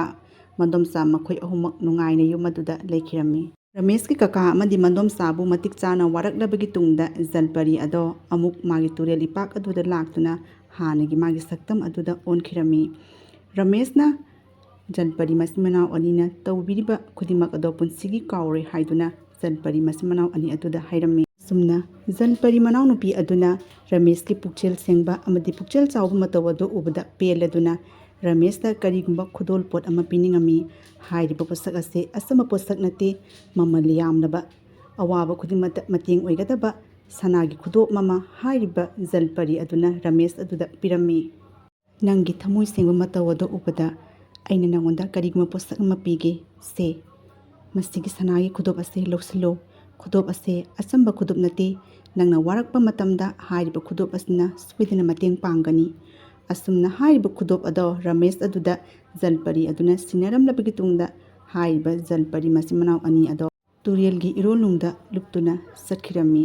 ꯃꯗꯣꯝꯆꯥ ꯃꯈꯣꯏ ꯑꯍꯨꯝꯃꯛ ꯅꯨꯡꯉꯥꯏꯅ ꯌꯨꯝ ꯑꯗꯨꯗ ꯂꯩꯈꯤꯔꯝꯃꯤ꯫ ꯔꯃꯦꯁꯀꯤ ꯀꯀꯥ ꯑꯃꯗꯤ ꯃꯗꯣꯝꯆꯥꯕꯨ ꯃꯇꯤꯛ ꯆꯥꯅ ꯋꯥꯔꯛꯂꯕꯒꯤ ꯇꯨꯡꯗ ꯖꯜꯄꯔꯤ ꯑꯗꯣ ꯑꯃꯨꯛ ꯃꯥꯒꯤ ꯇꯨꯔꯦꯜ ꯏꯄꯥꯛ ꯑꯗꯨꯗ ꯂꯥꯛꯇꯨꯅ ꯍꯥꯟꯅꯒꯤ ꯃꯥꯒꯤ ꯁꯛꯇꯝ ꯑꯗꯨꯗ ꯑꯣꯟꯈꯤꯔꯝꯃꯤ꯫ ꯔꯃꯦꯁꯅ ꯖꯜꯄꯔꯤ ꯃꯆꯤꯟ ꯃꯅꯥꯎ ꯑꯅꯤꯅ ꯇꯧꯕꯤꯔꯤꯕ ꯈꯨꯗꯤꯡꯃꯛ ꯑꯗꯣ ꯄꯨꯟꯁꯤꯒꯤ ꯀꯥꯎꯔꯣꯏ ꯍꯥꯏꯗꯨꯅ ꯖꯜꯄꯔꯤ ꯃꯆꯤꯟ ꯃꯅꯥꯎ ꯑꯅꯤ ꯑꯗꯨꯗ ꯍꯥꯏꯔꯝꯃꯤ꯫ ꯑꯁꯨꯝꯅ ꯖꯜꯄꯔꯤ ꯃꯅꯥꯎꯅꯨꯄꯤ ꯑꯗꯨꯅ ꯔꯃꯦꯁꯀꯤ ꯄꯨꯛꯆꯦꯜ ꯁꯦꯡꯕ ꯑꯃꯗꯤ ꯄꯨꯛꯆꯦꯜ ꯆꯥꯎꯕ ꯃꯇꯧ ꯑꯗꯨ ꯎꯕꯗ ꯄꯦꯜꯂꯗꯨꯅ ꯔꯃꯦꯁꯇ ꯀꯔꯤꯒꯨꯝꯕ ꯈꯨꯗꯣꯜꯄꯣꯠ ꯑꯃ ꯄꯤꯅꯤꯡꯉꯝꯃꯤ꯫ ꯍꯥꯏꯔꯤꯕ ꯄꯣꯠꯁꯛ ꯑꯁꯤ ꯑꯆꯝꯕ ꯄꯣꯠꯁꯛ ꯅꯠꯇꯦ, ꯃꯃꯜ ꯌꯥꯝꯂꯕ, ꯑꯋꯥꯕ ꯈꯨꯗꯤꯡꯃꯛꯇ ꯃꯇꯦꯡ ꯑꯣꯏꯒꯗꯕ ꯁꯅꯥꯒꯤ ꯈꯨꯗꯣꯞ ꯑꯃ ꯍꯥꯏꯔꯤꯕ ꯖꯜꯄꯔꯤ ꯑꯗꯨꯅ ꯔꯃꯦꯁ ꯑꯗꯨꯗ ꯄꯤꯔꯝꯃꯤ꯫ "ꯅꯪꯒꯤ ꯊꯃꯣꯏ ꯁꯦꯡꯕ ꯃꯇꯧ ꯑꯗꯨ ꯎꯕꯗ ꯑꯩꯅ ꯅꯪꯉꯣꯟꯗ ꯀꯔꯤꯒꯨꯝꯕ ꯄꯣꯠꯁꯛ ꯑꯃ ꯄꯤꯒꯦ꯫ ꯁꯦ, ꯃꯁꯤꯒꯤ ꯁꯅꯥꯒꯤ ꯈꯨꯗꯣꯞ ꯑꯁꯤ ꯂꯧꯁꯤꯜꯂꯨ꯫ ꯈꯨꯗꯣꯞ ꯑꯁꯤ ꯑꯆꯝꯕ ꯈꯨꯗꯣꯞ ꯅꯠꯇꯦ꯫ ꯅꯪꯅ ꯋꯥꯔꯛꯄ ꯃꯇꯝꯗ ꯍꯥꯏꯔꯤꯕ ꯈꯨꯗꯣꯞ ꯑꯁꯤꯅ ꯁꯣꯏꯗꯅ ꯃꯇꯦꯡ ꯄꯥꯡꯒꯅꯤ꯫" ꯑꯁꯨꯝꯅ ꯍꯥꯏꯔꯤꯕ ꯈꯨꯗꯣꯞ ꯑꯗꯣ ꯔꯃꯦꯁ ꯑꯗꯨꯗ ꯖꯜꯄꯔꯤ ꯑꯗꯨꯅ ꯁꯤꯟꯅꯔꯝꯂꯕꯒꯤ ꯇꯨꯡꯗ ꯍꯥꯏꯔꯤꯕ ꯖꯜꯄꯔꯤ ꯃꯆꯤꯟ ꯃꯅꯥꯎ ꯑꯅꯤ ꯑꯗꯣ ꯇꯨꯔꯦꯜꯒꯤ ꯏꯔꯣꯜꯅꯨꯡꯗ ꯂꯨꯞꯇꯨꯅ ꯆꯠꯈꯤꯔꯝꯃꯤ꯫